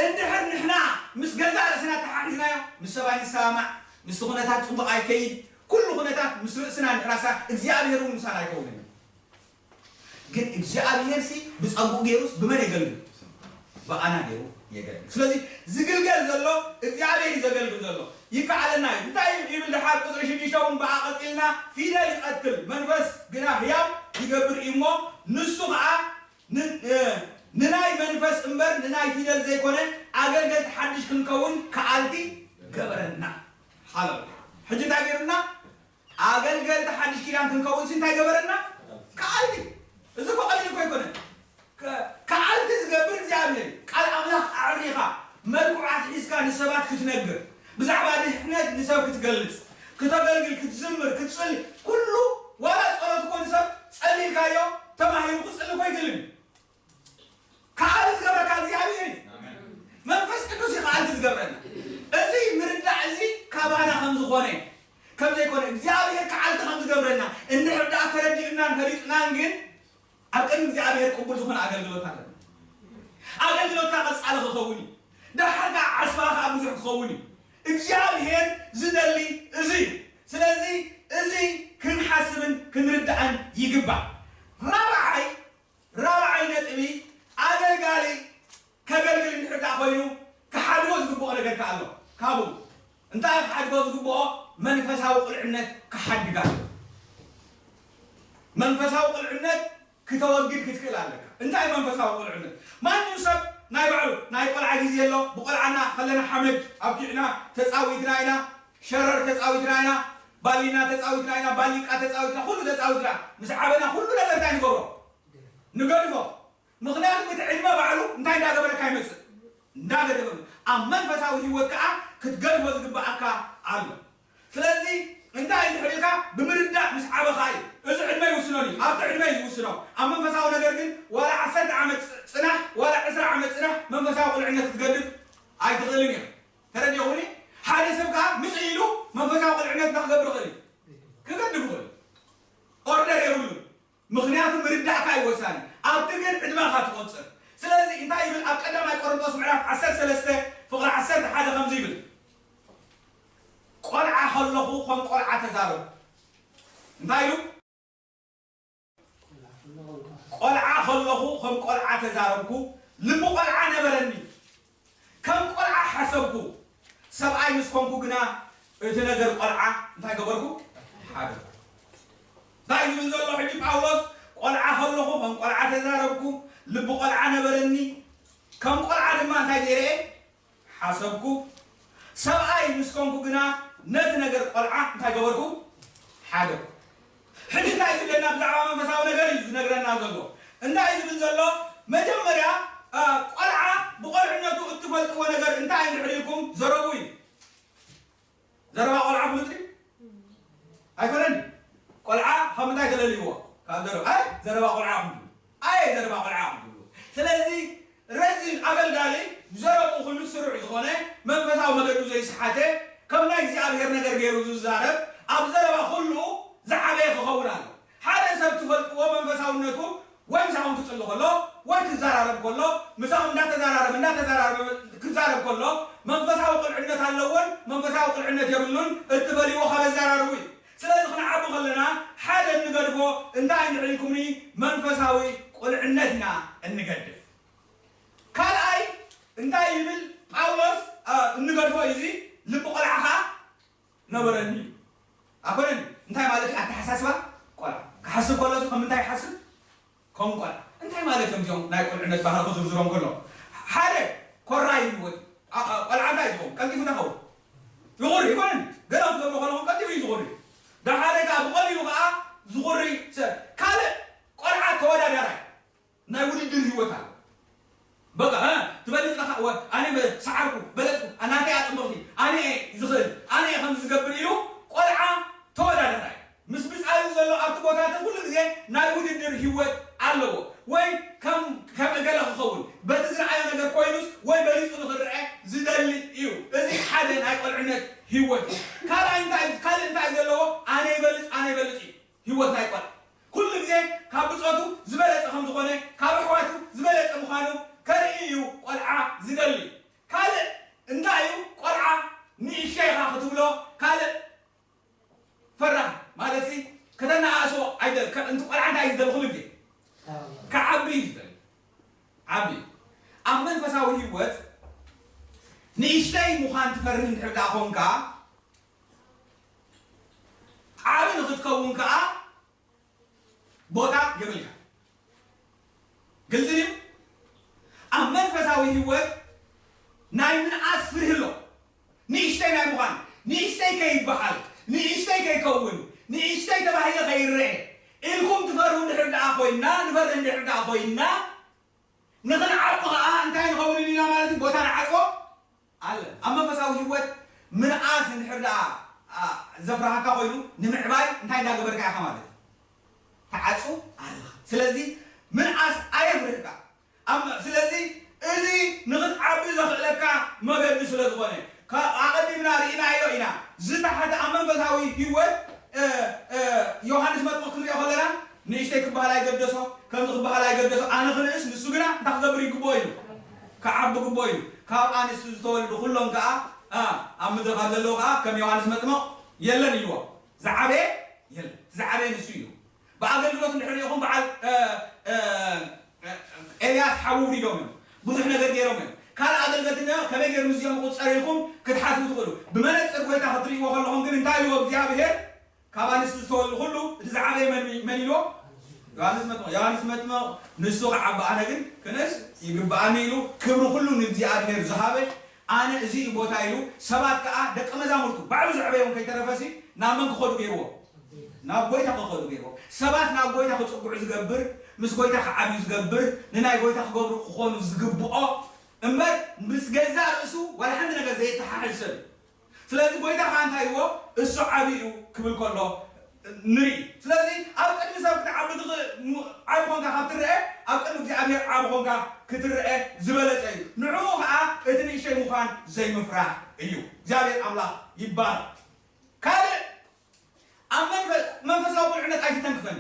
እንድሕር ንሕና ምስ ገዛእ ርእስና ተሓሒዝናዮ፣ ምስ ሰብኣይ ንሰማማዕ፣ ምስቲ ኩነታት ጽቡቕ ኣይከይድ፣ ኩሉ ኩነታት ምስ ርእስና እንድሕራሳ እግዚኣብሔር እውን ምሳና ኣይከውንን እዩ። ግን እግዚኣብሔር ሲ ብጸጉኡ ገይሩስ ብመን የገልግል? ብኣና ገይሩ የገልግል። ስለዚ ዝግልገል ዘሎ እግዚኣብሔር እዩ ዘገልግል ዘሎ። ይከኣለና እዩ። እንታይ ይብል ድሓር ቁፅሪ ሽዱሽተ እውን ብኣ ቀፂልና ፊደል ይቐትል መንፈስ ግና ህያው ይገብር እዩ እሞ ንሱ ከዓ ንናይ መንፈስ እምበር ንናይ ፊደል ዘይኮነ ኣገልገልቲ ሓድሽ ክንከውን ከኣልቲ ገበረና። ሃለሉያ። ሕጂ እንታይ ገይሩና? ኣገልገልቲ ሓድሽ ኪዳን ክንከውን ሲ እንታይ ገበረና? ከኣልቲ። እዚ እኮ ቀሊል እኮ ኣይኮነን። ከኣልቲ ዝገብር እግዚኣብሔር እዩ። ቃል ኣምላኽ ኣዕሪኻ መልክዑ ኣትሒዝካ ንሰባት ክትነግር፣ ብዛዕባ ድሕነት ንሰብ ክትገልጽ፣ ክተገልግል፣ ክትዝምር፣ ክትጽሊ፣ ኩሉ ዋላ ጸሎት እኮ ንሰብ ጸሊልካዮ ተማሂሩ ክጽሊ እኮ ኣይክእልን እዩ። ከኣልቲ ዝገብረካ እግዚኣብሔር እዩ። መንፈስ ቅዱስ እዩ ከኣልቲ ዝገብረና። እዚ ምርዳእ እዚ ካባና ከም ዝኾነ ከም ዘይኮነ እግዚኣብሔር ከኣልቲ ከም ዝገብረና እንድሕር ደኣ ተረዲእናን ፈሊጥናን ግን ኣብ ቅድሚ እግዚኣብሔር ቅቡል ዝኾነ ኣገልግሎት ኣለና። ኣገልግሎትካ ቀጻሊ ክኸውን እዩ። ደሓር ከዓ ዓስባ ከዓ ብዙሕ ክኸውን እዩ። እግዚኣብሔር ዝደሊ እዚ እዩ። ስለዚ እዚ ክንሓስብን ክንርዳእን ይግባእ። ራብዓይ ራብዓይ ነጥቢ ኣገልጋሊ ከገልግል እንድሕር ደኣ ኮይኑ ክሓድጎ ዝግብኦ ነገር ከኣ ኣሎ። ካብኡ እንታይ ክሓድጎ ዝግብኦ? መንፈሳዊ ቁልዕነት ክሓድግ ኣሎ። መንፈሳዊ ቁልዕነት ክተወግድ ክትክእል ኣለካ። እንታይ መንፈሳዊ ቁልዕነት? ማንም ሰብ ናይ ባዕሉ ናይ ቆልዓ ግዜ ኣሎ። ብቆልዓና ከለና ሓመድ ኣብኪዕና ተጻዊትና ኢና፣ ሸረር ተጻዊትና ኢና፣ ባሊና ተጻዊትና ኢና፣ ባሊቃ ተጻዊትና፣ ኩሉ ተጻዊትና። ምስ ዓበና ኩሉ ነገር እንታይ ንገብሮ? ንገድፎ። ምኽንያቱ እቲ ዕድመ ባዕሉ እንታይ እንዳገበረካ ይመጽእ? እንዳገደፈ። ኣብ መንፈሳዊ ህይወት ከዓ ክትገድፎ ዝግብኣካ ኣሎ። ስለዚ እንታይ እንድሕር ኢልካ ብምርዳእ ምስ ዓበኻ እዩ። እዚ ዕድመ ይውስኖ እዩ። ኣብቲ ዕድመ እዩ ዝውስኖ። ኣብ መንፈሳዊ ነገር ግን ዋላ ዓሰርተ ዓመት ጽ- ጽናሕ ዋላ ዕስራ ዓመት ጽናሕ መንፈሳዊ ቁልዕነት ክትገድፍ ኣይትኽእልን ኢኻ። ተረዲኹኒ? ሓደ ሰብ ከዓ ምጽእ ኢሉ መንፈሳዊ ቁልዕነት እንታይ ክገብር ይኽእል እዩ? ክገድፍ ይኽእል። ኦርደር የብሉን። ምኽንያቱ ምርዳእካ እዩ ወሳኒ። ኣብቲ ግን ዕድመኻ ትቆጽር። ስለዚ እንታይ ይብል ኣብ ቀዳማይ ቆሮንቶስ ምዕራፍ ዓሰርተ ሰለስተ ፍቕሪ ዓሰርተ ሓደ ከምዚ ይብል፣ ቆልዓ ከለኹ ከም ቆልዓ ተዛረብኩ። እንታይ ኢሉ? ቆልዓ ከለኹ ከም ቆልዓ ተዛረብኩ፣ ልቢ ቆልዓ ነበረኒ፣ ከም ቆልዓ ሓሰብኩ። ሰብኣይ ምስ ኮንኩ ግና እቲ ነገር ቆልዓ እንታይ ገበርኩ? ሓደግኩ። እንታይ ዝብል ዘሎ ሕጂ ጳውሎስ? ቆልዓ ከለኹ ከም ቆልዓ ተዛረብኩ፣ ልቢ ቆልዓ ነበረኒ፣ ከም ቆልዓ ድማ እንታይ ገይረ እየ? ሓሰብኩ። ሰብኣይ ምስ ኮንኩ ግና ነቲ ነገር ቆልዓ እንታይ ገበርኩ? ሓደግኩ። ሕጂ እንታይ እዩ ዝብለና? ብዛዕባ መንፈሳዊ ነገር እዩ ዝነግረና ዘሎ። እንታይ እዩ ዝብል ዘሎ? መጀመርያ እ፣ ቆልዓ ብቆልዕነቱ እትፈልጥዎ ነገር እንታይ እንድሕር ኢልኩም ዘረቡ እዩ። ዘረባ ቆልዓ ፍሉጥ ድዩ? ኣይኮነን። ቆልዓ ካብ ምንታይ ተለልይዎ? ካብ ዘረባ። ኣይ ዘረባ ቆልዓ ኢኹም ትብሉ። ኣይ ዘረባ ቆልዓ ኢኹም ትብሉ። ስለዚ ረዚን ኣገልጋሊ ዘረቡ ኩሉ ስሩዕ ዝኾነ መንፈሳዊ መገዱ ዘይስሓተ ከም ናይ እግዚኣብሔር ነገር ገይሩ ዝዛረብ ኣብ ዘረባ ኩሉ ዝዓበየ ክኸውን ኣሎ። ሓደ ሰብ ትፈልጥዎ መንፈሳውነቱ ወይ ምሳኹም ክጽሊ ከሎ ወይ ክዘራረብ ከሎ ምሳኹም እንዳተዘራረበ እንዳተዘራረበ ክዛረብ ከሎ መንፈሳዊ ቁልዕነት ኣለዎን መንፈሳዊ ቁልዕነት የብሉን እትፈልይዎ ካብ ኣዘራርቡ እዩ። ስለዚ ክንዓቢ ከለና ሓደ እንገድፎ እንታይ ንዕልኩምኒ መንፈሳዊ ቁልዕነት ኢና እንገድፍ። ካልኣይ እንታይ ይብል ጳውሎስ? እ፣ እንገድፎ እዩ እዚ ልቢ ቆልዓ ኸዓ ነበረኒ እዩ። ኣኮነን እንታይ ማለት እዩ? ኣተሓሳስባ ቆልዓ ክሓስብ ከሎ እዚ ከም ምንታይ ይሓስብ? ከም ቆልዓ። እንታይ ማለት እዮም እዚኦም ናይ ቆልዕነት ባህሪ ክዝርዝሮም ከሎ? ሓደ ኮራይ ህይወት ኣ- ኣ- ቆልዓ እንታይ ዝኸውን ቀልጢፉ ተኸውን ይቑሪ ይኮነን ገለ ክትገብሮ ከለኹም ቀልጢፉ እዩ ዝቑሪ። ደሓረ ከዓ ብቐሊሉ ከዓ ዝቑሪ ሰብ ካልእ ቆልዓ ተወዳዳራይ ናይ ውድድር ህይወት ኣሎ። በቃ እ፣ ትበልፅ ለካ ወ ኣነ በ- ሰዓርኩ በለፅኩ ኣናተይ ኣፅብቕቲ ኣነ እየ ዝኽእል ኣነ እየ ከምዚ ዝገብር ኢሉ ቆልዓ ተወዳደራይ ምስ ብፃዩ ዘሎ ኣብቲ ቦታትን ኩሉ ግዜ ናይ ውድድር ህይወት ኣለዎ። ወይ ከም ከም እገለ ክኸውን በቲ ዝረኣዮ ነገር ኮይኑስ ወይ በሊፁ ንክረአ ዝደሊ እዩ። እዚ ሓደ ናይ ቆልዕነት ህይወት እዩ። ካልኣይ እንታይ ካልእ እንታይ ዘለዎ ኣነ ይበልፅ ኣነ ይበልፅ እዩ። ህይወት ናይ ቆልዓ ኩሉ ግዜ ካብ ብጾቱ ዝበለጸ ከም ዝኾነ ካብ ኣሕዋቱ ዝበለጸ ምዃኑ ከርኢ እዩ ቆልዓ ዝደሊ። ትፈርህ እንድሕር ደኣ ኾንካ፣ ዓቢ ንኽትከውን ከኣ ቦታ የብልካ። ግልጺ ድዩ? ኣብ መንፈሳዊ ህይወት ናይ ምንኣስ ፍርሂ ኣሎ። ንእሽተይ ናይ ምዃን፣ ንእሽተይ ከይበሃል፣ ንእሽተይ ከይከውን፣ ንእሽተይ ተባሂለ ከይረአ ኢልኩም ትፈርሁ እንድሕር ደኣ ኮይና፣ ንፈርህ እንድሕር ደኣ ኮይና፣ ንኽንዓቢ ኸዓ እንታይ ንኸውን ኢና ማለት እዩ? ቦታ ንዓጽዎ ኣለ። ኣብ መንፈሳዊ ህይወት ምንኣስ እንድሕር ደኣ፣ ኣ፣ ዘፍርሃካ ኮይኑ፣ ንምዕባይ እንታይ እንዳገበርካ ኢኻ ማለት እዩ? ትዓጹ ኣለኻ። ስለዚ ምንኣስ ኣየፍርህካ። ኣብ፣ ስለዚ እዚ ንኽትዓቢ ዘኽእለካ መገዲ ስለ ዝኾነ፣ ከ-፣ ኣቐዲምና ርኢናዮ ኢና። ዝተሓተ ኣብ መንፈሳዊ ህይወት፣ እ፣ እ፣ ዮሃንስ መጥምቕ ክንሪኦ ከለና፣ ንእሽተይ ክበሃል ኣይገደሶ፣ ከምዚ ክበሃል ኣይገደሶ፣ ኣነ ክንእስ፣ ንሱ ግና እንታይ ክገብር ይግብኦ እዩ? ክዓቢ ግብኦ እዩ። ካብ ኣንስቲ ዝተወልዱ ኩሎም ከኣ፣ ኣ፣ ኣብ ምድሪ ካብ ዘለዉ ከኣ ከም ዮሃንስ መጥምቕ የለን ኢልዎ። ዝዓበየ የለን። እቲ ዝዓበየ ንሱ እዩ። ብኣገልግሎት እንድሕር ሪኢኹም በዓል፣ እ፣ እ፣ እ፣ ኤልያስ ሓዊ ውሪዶም እዮም። ብዙሕ ነገር ገይሮም እዮም። ካልእ ኣገልገልቲ እንድሕር ከመይ ገይሩ ምስዚኦም ክቁጸር ኢልኩም ክትሓስቡ ትኽእሉ። ብመነጽር ጎይታ ክትርእይዎ ከለኹም ግን እንታይ ኢልዎ እግዚኣብሄር? ካብ ኣንስቲ ዝተወልዱ ኩሉ እቲ ዝዓበየ መን፣ መን ኢልዎ? ዮሃንስ መጥምቕ። ዮሃንስ መጥምቕ ንሱ ክዓቢ ኣነ ግን ክንእስ ይግብኣኒ ኢሉ ክብሪ ኩሉ ንእግዚኣብሄር ዝሃበ ኣነ እዚ እዩ ቦታ ኢሉ ሰባት ከኣ ደቀ መዛሙርቱ ባዕሉ ዘዕበዮም ከይተረፈሲ ናብ መን ክኸዱ ገይርዎ? ናብ ጎይታ ክኸዱ ገይርዎ። ሰባት ናብ ጎይታ ክጽግዑ ዝገብር፣ ምስ ጎይታ ክዓብዩ ዝገብር፣ ንናይ ጎይታ ክገብሩ ክኾኑ ዝግብኦ እምበር ምስ ገዛእ ርእሱ ዋላ ሓንቲ ነገር ዘየተሓሕዝ ሰብ እዩ። ስለዚ ጎይታ ከኣ እንታይ ኢልዎ? እሱ ዓቢ እዩ ክብል ከሎ ንርኢ። ስለዚ ኣብ ቅድሚ ሰብ ክትዓቢ ትኽእል፣ ሙ-፣ ዓቢ ኾንካ ካብ ትረአ፣ ኣብ ቅድሚ እግዚኣብሔር ዓቢ ኾንካ ክትረአ ዝበለጸ እዩ። ንዕኡ ኸኣ እቲ ንእሽተይ ምዃን ዘይምፍራሕ እዩ። እግዚኣብሔር ኣምላኽ ይባረኽ። ካልእ ኣብ መንፈ-፣ መንፈሳዊ ቁልዕነት ኣይትተንክፈኒ።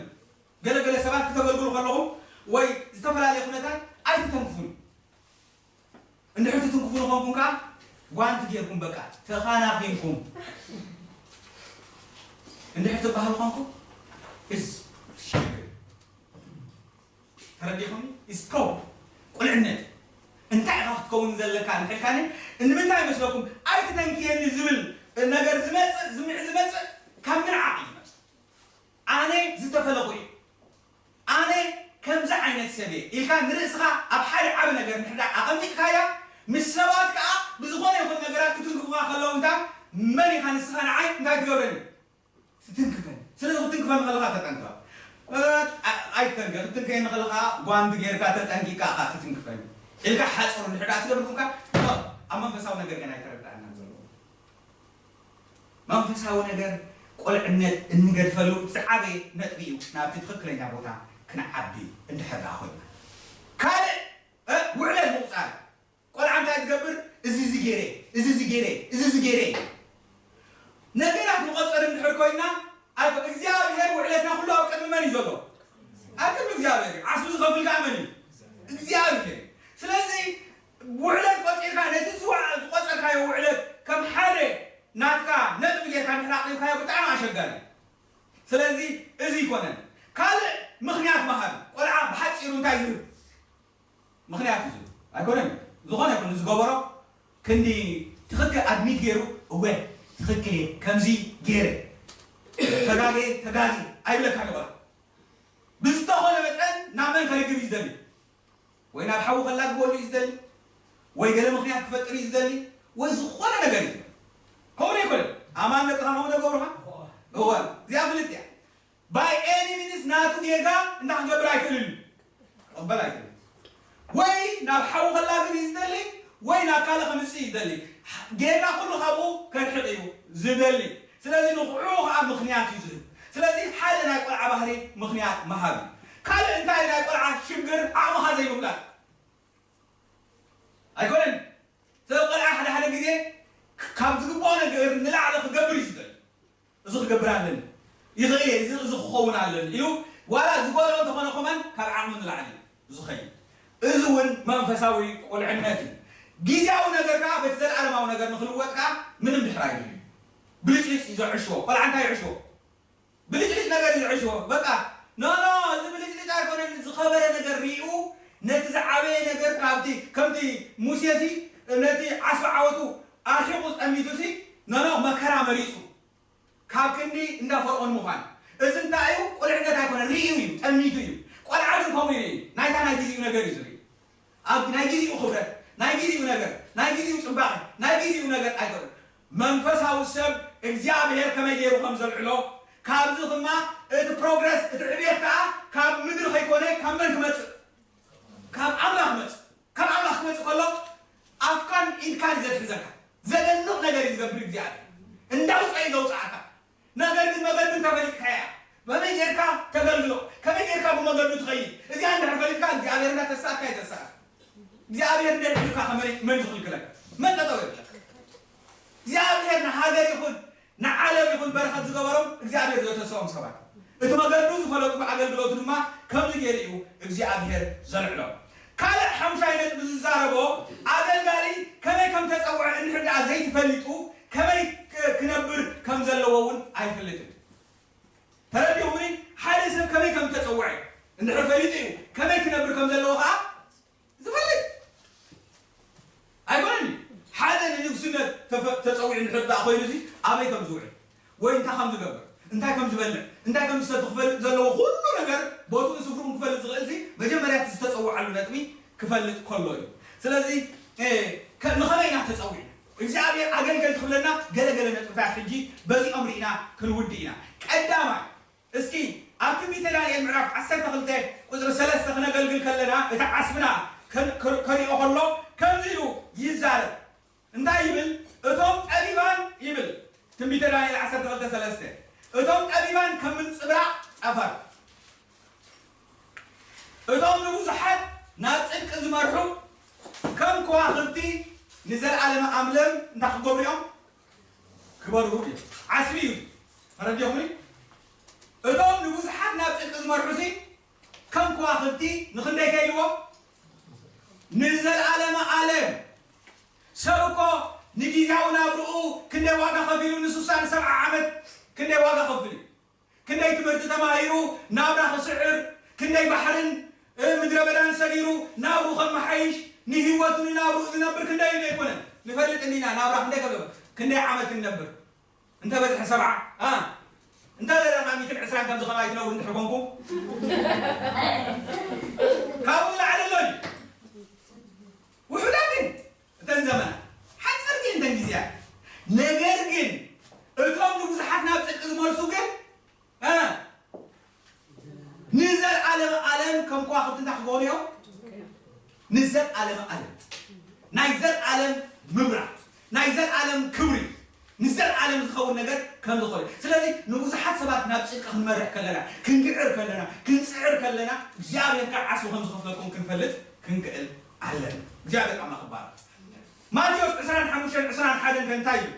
ገለ ገለ ሰባት ክተገልግሉ ከለኹም ወይ ዝተፈላለየ ኩነታት ኣይትተንክፉኒ። እንድሕር ትትንክፉ ንኾንኩም ከኣ ጓንቲ ጌርኩም በቃ ተኻናኺንኩም እንድሕር ትበሃሉ ኾንኩም እስ ሽግር ተረዲኹም? Is problem። ቁልዕነት እንታይ ኢኻ ክትከውን ዘለካ እንድሕልካኒ ንምንታይ ይመስለኩም? ኣይትተንክየኒ ዝብል ነገር ዝመጽእ ዝምዕ ዝመጽእ ካብ ምንዓቕ እዩ ዝመጽእ። ኣነ ዝተፈለኹ እየ፣ ኣነ ከምዚ ዓይነት ሰብ እየ ኢልካ ንርእስኻ ኣብ ሓደ ዓቢ ነገር እንድሕር ደኣ ኣቐሚጥካያ፣ ምስ ሰባት ከኣ ብዝኾነ ይኹን ነገራት ክትንክፉኻ ከለዉ እንታይ መን ኢኻ ንስኻ ንዓይ እንታይ ትገብረኒ? ትትንክፈኒ። ስለዚ ክትንክፈኒ ከለኻ ተጠንቀቕ። እ፣ ኣ-፣ ኣይትተንከ-፣ ክትንከየኒ ከለኻ ጓንዲ ጌርካ ተጠንቂቕካ ኢኻ ትትንክፈኒ ኢልካ ሓጹር እንድሕር ደኣ ትገብር ኮንካ፣ ኖ፣ ኣብ መንፈሳዊ ነገር ግን ኣይተረድኣናን ዘሎ። መንፈሳዊ ነገር ቁልዕነት እንገድፈሉ ዝዓበየ ነጥቢ እዩ፣ ናብቲ ትኽክለኛ ቦታ ክንዓቢ እንድሕር ደኣ ኮይና። ካልእ፣ እ፣ ውዕለት ምቑጻር። ቆልዓ እንታይ ዝገብር? እዚ እዚ ገይረ፣ እዚ እዚ ገይረ፣ እዚ እዚ ገይረ። ነገራት ንቆጽር እንድሕር ኮይና፣ ኣብ እግዚኣብሔር ውዕለትና ኩሉ ኣብ ቅድሚ መን እዩ ዘሎ? ኣብ ቅድሚ እግዚኣብሔር እዩ። ዓስቢ ዝኸፍል ከኣ መን እዩ? እግዚኣብሔር። ስለዚ ውዕለት ቆጺርካ፣ ነቲ ዝዋ-፣ ዝቆጸርካዮ ውዕለት ከም ሓደ ናትካ ነጥቢ ጌርካ እንድሕር ኣቕሪብካዮ ብጣዕሚ ኣሸጋሪ እዩ። ስለዚ እዚ ይኮነን። ካልእ ምኽንያት መሃብ። ቆልዓ ብሓጺሩ እንታይ ዝህብ? ምኽንያት እዩ ዝህብ። ኣይኮነን። ዝኾነ ይኹን ዝገበሮ ክንዲ ትኽክል ኣድሚት ገይሩ፣ እወ፣ ትኽክል እየ፣ ከምዚ ገይረ፣ ተጋግየ፣ ተጋግየ ኣይብለካ እዩ ቆልዓ። ብዝተኾነ መጠን ናብ መን ከልግብ እዩ ዝደሊ? ወይ ናብ ሓዊ ከላግበሉ እዩ ዝደሊ፣ ወይ ገለ ምኽንያት ክፈጥር እዩ ዝደሊ፣ ወይ ዝኾነ ነገር እዩ ዝደሊ። ከምኡ ዶ ኣይኮነን? ኣማን ደቅኻ ከምኡ ዶ ገብሩኻ? እወ፣ እዚኣ ፍልጥ እያ። By any means ናቱ ጌጋ እንታይ ክገብር ኣይክእልን እዩ። ክቕበል ኣይክእልን። ወይ ናብ ሓዊ ከላግብ እዩ ዝደሊ፣ ወይ ናብ ካልእ ከምጽእ እዩ ዝደሊ። ጌጋ ኩሉ ካብኡ ከርሕቕ እዩ ዝደሊ። ስለዚ ንኽዑ ከኣ ምኽንያት እዩ ዝህብ። ስለዚ ሓደ ናይ ቆልዓ ባህሪ ምኽንያት ምሃብ እዩ። ካልእ እንታይ ናይ ቆልዓ ሽግር ዓቕምኻ ዘይምፍላጥ። ኣይኮነን? ሰብ ቆልዓ ሓደ ሓደ ግዜ ካብ ዝግብኦ ነገር ንላዕሊ ክገብር እዩ ዝደሊ። እዚ ክገብር ኣለኒ፣ ይኽእል እየ፣ እዚ፣ እዚ ክኸውን ኣለኒ ኢሉ ዋላ ዝጎድኦ እንተኾነ ከማን ካብ ዓቕሚ ንላዕሊ እዩ ዝኸይድ። እዚ እውን መንፈሳዊ ቁልዕነት እዩ። ግዝያዊ ነገር ከኣ በቲ ዘለኣለማዊ ነገር ንኽልወጥ ከኣ ምንም ድሕር ኣይብል እዩ። ብልጭልጭ እዩ ዘዕሽዎ። ቆልዓ እንታይ ይዕሽዎ? ብልጭልጭ ነገር እዩ ዘዕሽዎ። በቃ፣ ኖ፣ ኖ፣ እዚ ብልጭልጭ ኣይኮነን። ዝኸበረ ነገር ሪኡ ነቲ ዝዓበየ ነገር ካብቲ፣ ከምቲ ሙሴሲ ነቲ ዓስቢ ዓወቱ ኣርሒቑ ጠሚቱሲ፣ ኖ፣ ኖ፣ መከራ መሪጹ። ካብ ክንዲ እንዳ ፈርዖን ምዃን። እዚ እንታይ እዩ? ቁልዕነት ኣይኮነን፣ ርእዩ እዩ፣ ጠሚቱ እዩ። ቆልዓ ግን ከምኡ እዩ። ናይታ ናይ ግዜኡ ነገር እዩ ዝርኢ። ኣብ ናይ ግዜኡ ክብረት፣ ናይ ግዜኡ ነገር፣ ናይ ግዜኡ ጽባቐ፣ ናይ ግዜኡ ነገር ኣይኮነን። መንፈሳዊ ሰብ እግዚኣብሔር ከመይ ገይሩ ከም ዘልዕሎ፣ ካብዚ ድማ እቲ ፕሮግረስ፣ እቲ ዕብየት ከኣ ካብ ምድሪ ከይኮነ ካብ መን ክመጽእ? ካብ ኣምላኽ ክመጽእ። ካብ ኣምላኽ ክመጽእ ከሎ ኣፍካን ኢድካን እዩ ዘትሕዘካ። ዘደንቕ ነገር እዩ ዝገብር እግዚኣብሔር። እንዳውፀ እዩ ዘውፅኣካ። ነገር ግን መገዱ እንተፈሊጥካያ፣ ከመይ ጌርካ ተገልግሎ፣ ከመይ ጌርካ ብመገዱ ትኸይድ፣ እዚኣ እንድሕር ፈሊጥካ እግዚኣብሔር እንዳተሳእካ እዩ ተሳእካ። እግዚኣብሔር እንደልዕልካ ከመይ መን ዝኽልክለካ? መን ጠጠው የብለካ? እግዚኣብሔር ንሃገር ይኹን ንዓለም ይኹን በረኸት ዝገበሮም እግዚኣብሔር ዘተሰኦም ሰባት። እቲ መገዱ ዝፈለጡ ብኣገልግሎቱ ድማ ከምዚ ገይሩ እዩ እግዚኣብሔር ዘልዕሎም። ካልእ ሓሙሻይ ነጥቢ ዝዛረቦ ኣገልጋሊ ከመይ ከም ተጸውዐ እንድሕር ደኣ ዘይትፈሊጡ ከመይ ክ- ክነብር ከም ዘለዎ እውን ኣይፈልጥን። ተረዲኹምኒ? ሓደ ሰብ ከመይ ከም ተጸውዐ እንድሕር ፈሊጡ እዩ ከመይ ክነብር ከም ዘለዎ ከዓ ዝፈልጥ ኣይኮነን። ሓደ ንንግስነት ተፈ- ተጸዊዑ እንድሕር ደኣ ኮይኑ እዚ ኣበይ ከም ዝውዕል ወይ እንታይ ከም ዝገብር እንታይ ከም ዝበልዕ እንታይ ከም ዝሰቲ ክፈልጥ ዘለዎ ኩሉ ነገር ቦትኡን ስፍርኡን ክፈልጥ ዝኽእል ሲ መጀመርያ እቲ ዝተጸውዓሉ ነጥቢ ክፈልጥ ከሎ እዩ። ስለዚ እ፣ ከ- ንኸመይ ኢና ተጸዊዕና? እግዚኣብሔር ኣገልገል ክብለና ገለገለ ነጥብታት ሕጂ በዚኦም ርኢና ክንውዲ ኢና። ቀዳማይ እስኪ ኣብ ትንቢተ ዳንኤል ምዕራፍ ዓሰርተ ክልተ ቁፅሪ ሰለስተ ክነገልግል ከለና እቲ ዓስብና ከን- ከ- ከሪኦ ከሎ ከምዚ ኢሉ ይዛረብ። እንታይ ይብል? እቶም ጠቢባን ይብል ትንቢተ ዳንኤል ዓሰርተ ክልተ ሰለስተ እቶም ጠቢባን ከም ምንፅብራቕ ጠፈር እቶም ንብዙሓት ናብ ጽድቂ ዝመርሑ ከም ከዋኽብቲ ንዘለኣለመ ኣምለም እንታይ ክገብሩ እዮም? ክበርሁ እዮም። ዓስቢ እዩ። ተረዲኹም? እቶም ንብዙሓት ናብ ጽድቂ ዝመርሑሲ ከም ከዋኽብቲ ንኽንደይ ከይልዎ ንዘለኣለመ ኣለም። ሰብ እኮ ንጊዜያዊ ናብርኡ ክንደይ ዋጋ ከፊሉ ንስሳ ንሰብዓ ዓመት ክንደይ ዋጋ ከፍል እዩ። ክንደይ ትምህርቲ ተማሂሩ ናብራ ክስዕር፣ ክንደይ ባሕርን ምድረ በዳን ሰጊሩ ናብሩ ከመሓይሽ፣ ንህይወቱ ንናብሩ ዝነብር ክንደይ እዩ ዘይኮነን? ንፈልጥ እንዲና ናብራ ክንደይ ከሎ ክንደይ ዓመት ክንነብር? እንተ በዝሐ ሰብዓ ኣ እንተ ደረና ሚትን ዕስራን ከምዚ ከማይ ትነብሩ እንድሕር ኮንኩም ካብኡ ዝለዓለ ኣሎ ድዩ? ውሑዳትን እተን ዘመናት ሓፀርቲ እንተን ግዜያት። ነገር ግን እቶም ንብዙሓት ናብ ፅድቂ ዝመልሱ ግን እ፣ ንዘለኣለመ ኣለም ከም ከዋኽብቲ እንታይ ክኾኑ እዮም? ንዘለኣለመ ኣለም ናይ ዘለኣለም ምብራቕ ናይ ዘለኣለም ክብሪ ንዘለኣለም ዝኸውን ነገር ከም ዝኾነ። ስለዚ ንብዙሓት ሰባት ናብ ፅድቂ ክንመርሕ ከለና ክንግዕር ከለና ክንፅዕር ከለና እግዚኣብሔር ከዓ ዓስቢ ከም ዝኸፍለኩም ክንፈልጥ ክንክእል ኣለና። እግዚኣብሔር ኣምላኽ ይባረክ። ማቴዎስ ዕስራን ሓሙሽተን ዕስራን ሓደን ከ እንታይ እዩ?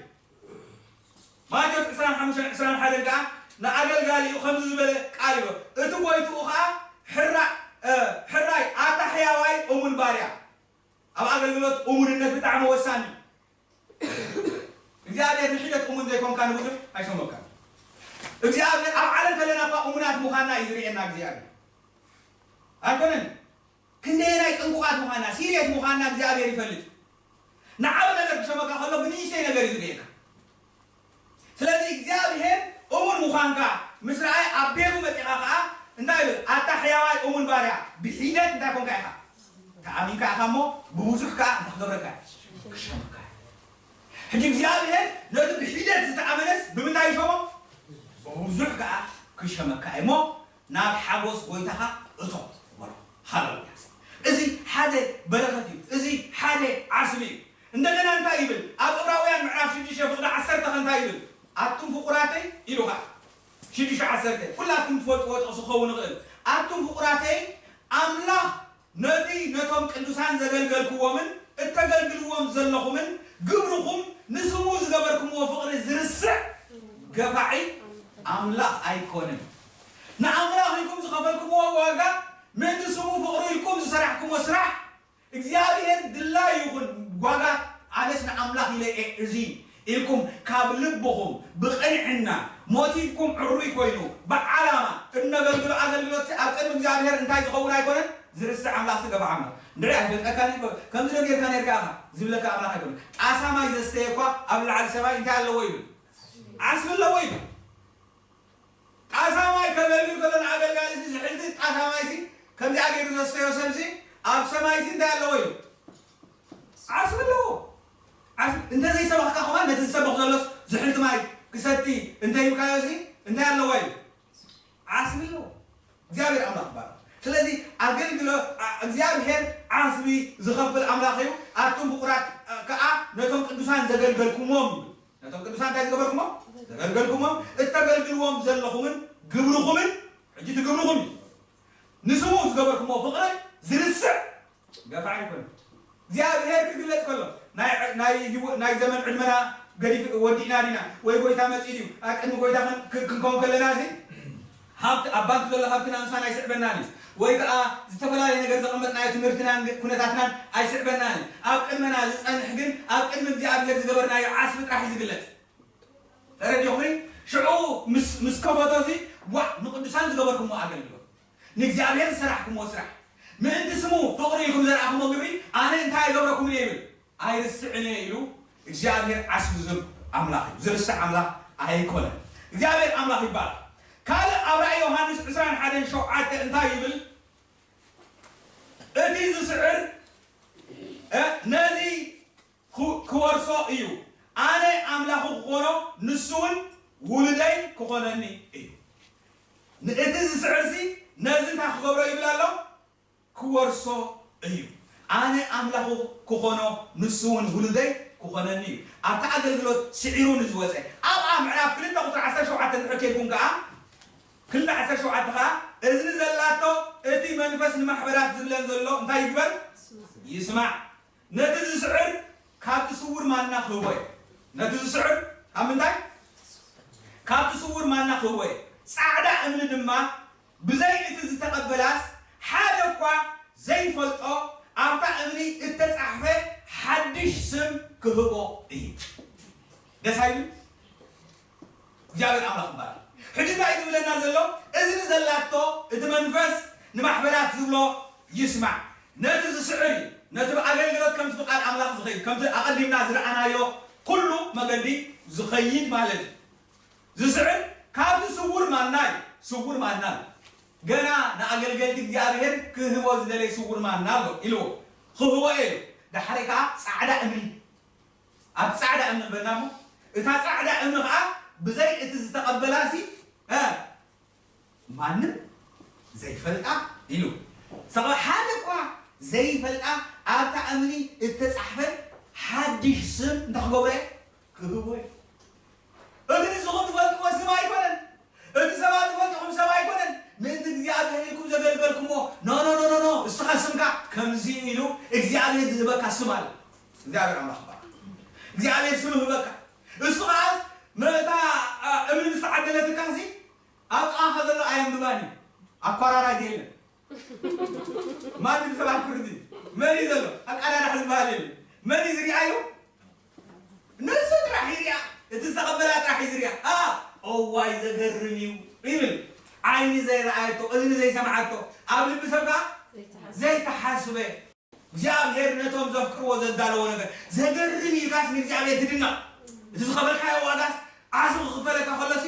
ማቴዎስ ዕስራን ሓሙሽተን ዕስራን ሓደን ከዓ ንኣገልጋሊኡ ከምዚ ዝበለ ቃል ይበ እቲ ጎይትኡ ከዓ ሕራ ሕራይ ኣታ ሕያዋይ እሙን ባርያ ኣብ ኣገልግሎት እሙንነት ብጣዕሚ ወሳኒ እግዚኣብሔር ንሒደት እሙን ዘይኮንካ ንብዙሕ ኣይሰመካ እግዚኣብሔር ኣብ ዓለም ከለና እኳ እሙናት ምዃንና እዩ ዝርእየና እግዚኣብሔር ኣይኮነን ክንደየናይ ጥንቁቓት ምዃንና ሲሪየስ ምዃንና እግዚኣብሔር ይፈልጥ ንዓብ ነገር ክሰመካ ከሎ ብንእሽተይ ነገር እዩ ዝርእየካ ስለዚ እግዚኣብሔር እሙን ምዃንካ ምስ ረኣየ ኣብ ቤቱ መፂኻ ከዓ እንታይ ይብል ኣታ ሕያዋይ እሙን ባርያ ብሒደት እንታይ ኮንካ ኢኻ ተኣሚንካ ኢኻ እሞ ብብዙሕ ከዓ እንታይ ክገብረካ ክሸመካ ሕጂ እግዚኣብሔር ነቲ ብሒደት ዝተኣመነስ ብምንታይ ይሸሞ ብብዙሕ ከዓ ክሸመካ እሞ ናብ ሓጎስ ጎይታኻ እቶ በሎ ሃለሉያ እዚ ሓደ በረኸት እዩ እዚ ሓደ ዓስቢ እዩ እንደገና እንታይ ይብል ኣብ እብራውያን ምዕራፍ ሽዱሽተ ፍቕዲ ዓሰርተ እንታይ ይብል ኣቱም ፍቁራተይ ኢሉ ኸዓ ሽዱሽተ ዓሰርተ ኩላትኩም ትፈልጥዎ ጥቕሲ ክኸውን ይኽእል ኣቱም ፍቁራተይ ኣምላኽ ነቲ ነቶም ቅዱሳን ዘገልገልክዎምን እተገልግልዎም ዘለኹምን ግብርኹም ንስሙ ዝገበርኩምዎ ፍቕሪ ዝርስዕ ገፋዒ ኣምላኽ ኣይኮነን። ንኣምላኽ ኢልኩም ዝኸፈልኩምዎ ዋጋ ምእንቲ ስሙ ፍቕሪ ኢልኩም ዝሰራሕኩምዎ ስራሕ እግዚኣብሔር ድላይ ይኹን ጓጋ ኣነስ ንኣምላኽ ኢለ እየ እዚ ኢልኩም ካብ ልብኹም ብቕንዕና ሞቲቭኩም ዕሩይ ኮይኑ ብዓላማ እነገልግሎ ኣገልግሎት ኣብ ቅድሚ እግዚኣብሔር እንታይ ዝኸውን ኣይኮነን። ዝርስዕ ኣምላኽ፣ ዝገፋ ኣምላኽ። እንድዒ ኣይፈልጠካን እዩ፣ ከምዚ ዶ ጌርካ ኔርካ ኢኻ ዝብለካ ኣምላኽ ኣይኮነን። ጣሳ ማይ ዘስተየ እኳ ኣብ ላዕሊ ሰማይ እንታይ ኣለዎ ይብል? ዓስቢ ኣለዎ ይብል። ጣሳ ማይ ከገልግል ከሎ ንኣገልጋሊ እዚ ዝሕልቲ ጣሳ ማይ ሲ ከምዚኣ ገይሩ ዘስተዮ ሰብ ሲ ኣብ ሰማይ ሲ እንታይ ኣለዎ እዩ? ዓስቢ ኣለዎ። ዓስቢ እንተ ዘይሰበኽካ ከማን ነቲ ዝሰብኽ ዘሎስ ዝሕልቲ ማይ ክሰቲ እንተ ሂብካዮ ሲ እንታይ ኣለዎ እዩ? ዓስቢ ኣለዎ። እግዚኣብሔር ኣምላኽ ይባረኽ። ስለዚ ኣገልግሎ እግዚኣብሔር ዓስቢ ዝኸፍል ኣምላኽ እዩ። ኣቱም ፍቁራት ከዓ ነቶም ቅዱሳን ዘገልገልኩሞም ይብል። ነቶም ቅዱሳን እንታይ ዝገበርኩሞም? ዘገልገልኩሞም፣ እተገልግልዎም ዘለኹምን ግብርኹምን፣ ሕጂ እቲ ግብርኹም እዩ። ንስሙ ዝገበርኩሞ ፍቕሪ ዝርስዕ ገፋዕ ኣይኮነን። እግዚኣብሔር ክግለጽ ከሎ ናይ ናይ ህይወ- ናይ ዘመን ዕድመና ገዲፍ ወዲእና ዲና ወይ ጎይታ መጺኡ ድዩ? ኣብ ቅድሚ ጎይታ ክን- ክን- ክንከውን ከለና እዚ ሃብቲ ኣብ ባንክ ዘሎ ሃብትና ምሳና ኣይስዕበናን እዩ። ወይ ከዓ ዝተፈላለየ ነገር ዘቐመጥናዮ ትምህርትናን ኩነታትናን ኣይስዕበናን እዩ። ኣብ ቅድመና ዝጸንሕ ግን ኣብ ቅድሚ እግዚኣብሔር ዝገበርናዮ ዓስቢ ጥራሕ እዩ ዝግለጽ። ተረዲኹምኒ? ሽዑ ምስ ምስ ከፈቶ እዚ ዋእ ንቅዱሳን ዝገበርኩሞ ኣገልግሎት ንእግዚኣብሔር ዝሰራሕኩሞ ስራሕ ምእንቲ ስሙ ፍቕሪ ኢልኩም ዘርኣኹሞ ግብሪ ኣነ እንታይ ኣይገብረኩምን እየ ይብል። ኣይርስዕን እየ ኢሉ እግዚኣብሔር ዓስቢ ዝህብ ኣምላኽ እዩ። ዝርስዕ ኣምላኽ ኣይኮነን። እግዚኣብሔር ኣምላኽ ይባላል። ካልእ ኣብ ራእይ ዮሃንስ ዕስራን ሓደን ሸውዓተ እንታይ ይብል? እቲ ዝስዕር እ፣ ነዚ ክወርሶ እዩ። ኣነ ኣምላኹ ክኾኖ ንሱ እውን ውሉደይ ክኾነኒ እዩ። ንእቲ ዝስዕርሲ ነዚ እንታይ ክገብሮ ይብል ኣሎ? ክወርሶ እዩ። ኣነ ኣምላኹ ክኾኖ ንሱ እውን ውሉደይ ክኾነኒ እዩ። ኣብቲ ኣገልግሎት ስዒሩ ንዝወፀ ኣብኣ ምዕራፍ ክልተ ቁፅሪ ዓሰርተ ሸውዓተ ንሕኬኩም ከዓ ክልተ ዓሰርተ ሸውዓተ ከዓ እዝኒ ዘላቶ እቲ መንፈስ ንማሕበራት ዝብለን ዘሎ እንታይ ይግበር? ይስማዕ። ነቲ ዝስዕር ካብቲ ስውር ማና ክህቦ እየ። ነቲ ዝስዕር ካብ ምንታይ? ካብቲ ስውር ማና ክህቦ እየ። ጻዕዳ እምኒ ድማ ብዘይ እቲ ዝተቐበላስ ሓደ እኳ ዘይፈልጦ ኣብታ እምኒ እተጻሕፈ ሓድሽ ስም ክህቦ እዩ። ደስ ኣይብል? እግዚኣብሔር ኣምላኽ ይባረክ። ሕጂ እንታይ እዩ ዝብለና ዘሎ? እዝኒ ዘላቶ እቲ መንፈስ ንማሕበራት ዝብሎ ይስማዕ። ነቲ ዝስዕር እዩ፣ ነቲ ብኣገልግሎት ከምቲ ፍቃድ ኣምላኽ ዝኸይድ፣ ከምቲ ኣቐዲምና ዝረኣናዮ ኩሉ መገዲ ዝኸይድ ማለት እዩ። ዝስዕር ካብቲ ስውር ማና እዩ። ስውር ማና እዩ። ገና ንኣገልገልቲ እግዚኣብሔር ክህቦ ዝደለየ ስውር ማና ኣሎ ኢልዎ። ክህቦ እየ ኢሉ። ዳሕራይ ከዓ ጻዕዳ እምኒ፣ ኣብ ጻዕዳ እምኒ ዝበልና እሞ እታ ጻዕዳ እምኒ ከዓ ብዘይ እቲ ዝተቐበላሲ እ ማንም ዘይፈልጣ ኢሉ። ሰበ ሓደ እኳ ዘይፈልጣ ኣብታ እምኒ እተጻሕፈ ሓድሽ ስም እንታይ ክገብሮ እየ? ክህቦ እየ። እቲ ንስኹም ትፈልጥዎ ስም ኣይኮነን። እቲ ሰባት ዝፈልጥኹም ሰብ ኣይኮነን። ምእንቲ እግዚኣብሔር ኢልኩም ዘገልገልኩሞ ኖ ኖ ኖ ኖ ኖ፣ እስኻ ስምካ ከምዚ ኢሉ እግዚኣብሔር ዝህበካ ስም ኣሎ። እግዚኣብሔር ኣምላኽ ይባረክ። እግዚኣብሔር ስም ይህበካ። እሱ ከዓስ መእታ እምኒ ምስ ተዓደለትካ እዚ ኣብ ጥቓኻ ዘሎ ኣየንብባን እዩ። ኣኳራራጅ የለን። ማንም ሰብ ኣይኩርድን። መን እዩ ዘሎ? ኣቃዳዳሕ ዝበሃል የለን። መን እዩ ዝሪኣዮ? ንሱ ጥራሕ ይሪኣ። እቲ ዝተቐበላ ጥራሕ እዩ ዝሪኣ። ኣ፣ እዋይ ዘገርም እዩ ይብል። ዓይኒ ዘይረኣየቶ፣ እዝኒ ዘይሰምዓቶ፣ ኣብ ልቢ ሰብ ከዓ ዘይተሓስበ። እግዚኣብሔር ነቶም ዘፍቅርዎ ዘዳለዎ ነገር ዘገርም እዩ ኢልካስ ንእግዚኣብሔር ትድነቕ። እቲ ዝኸፈልካዮ ዋጋስ ዓስቢ ክኽፈለካ ከሎሲ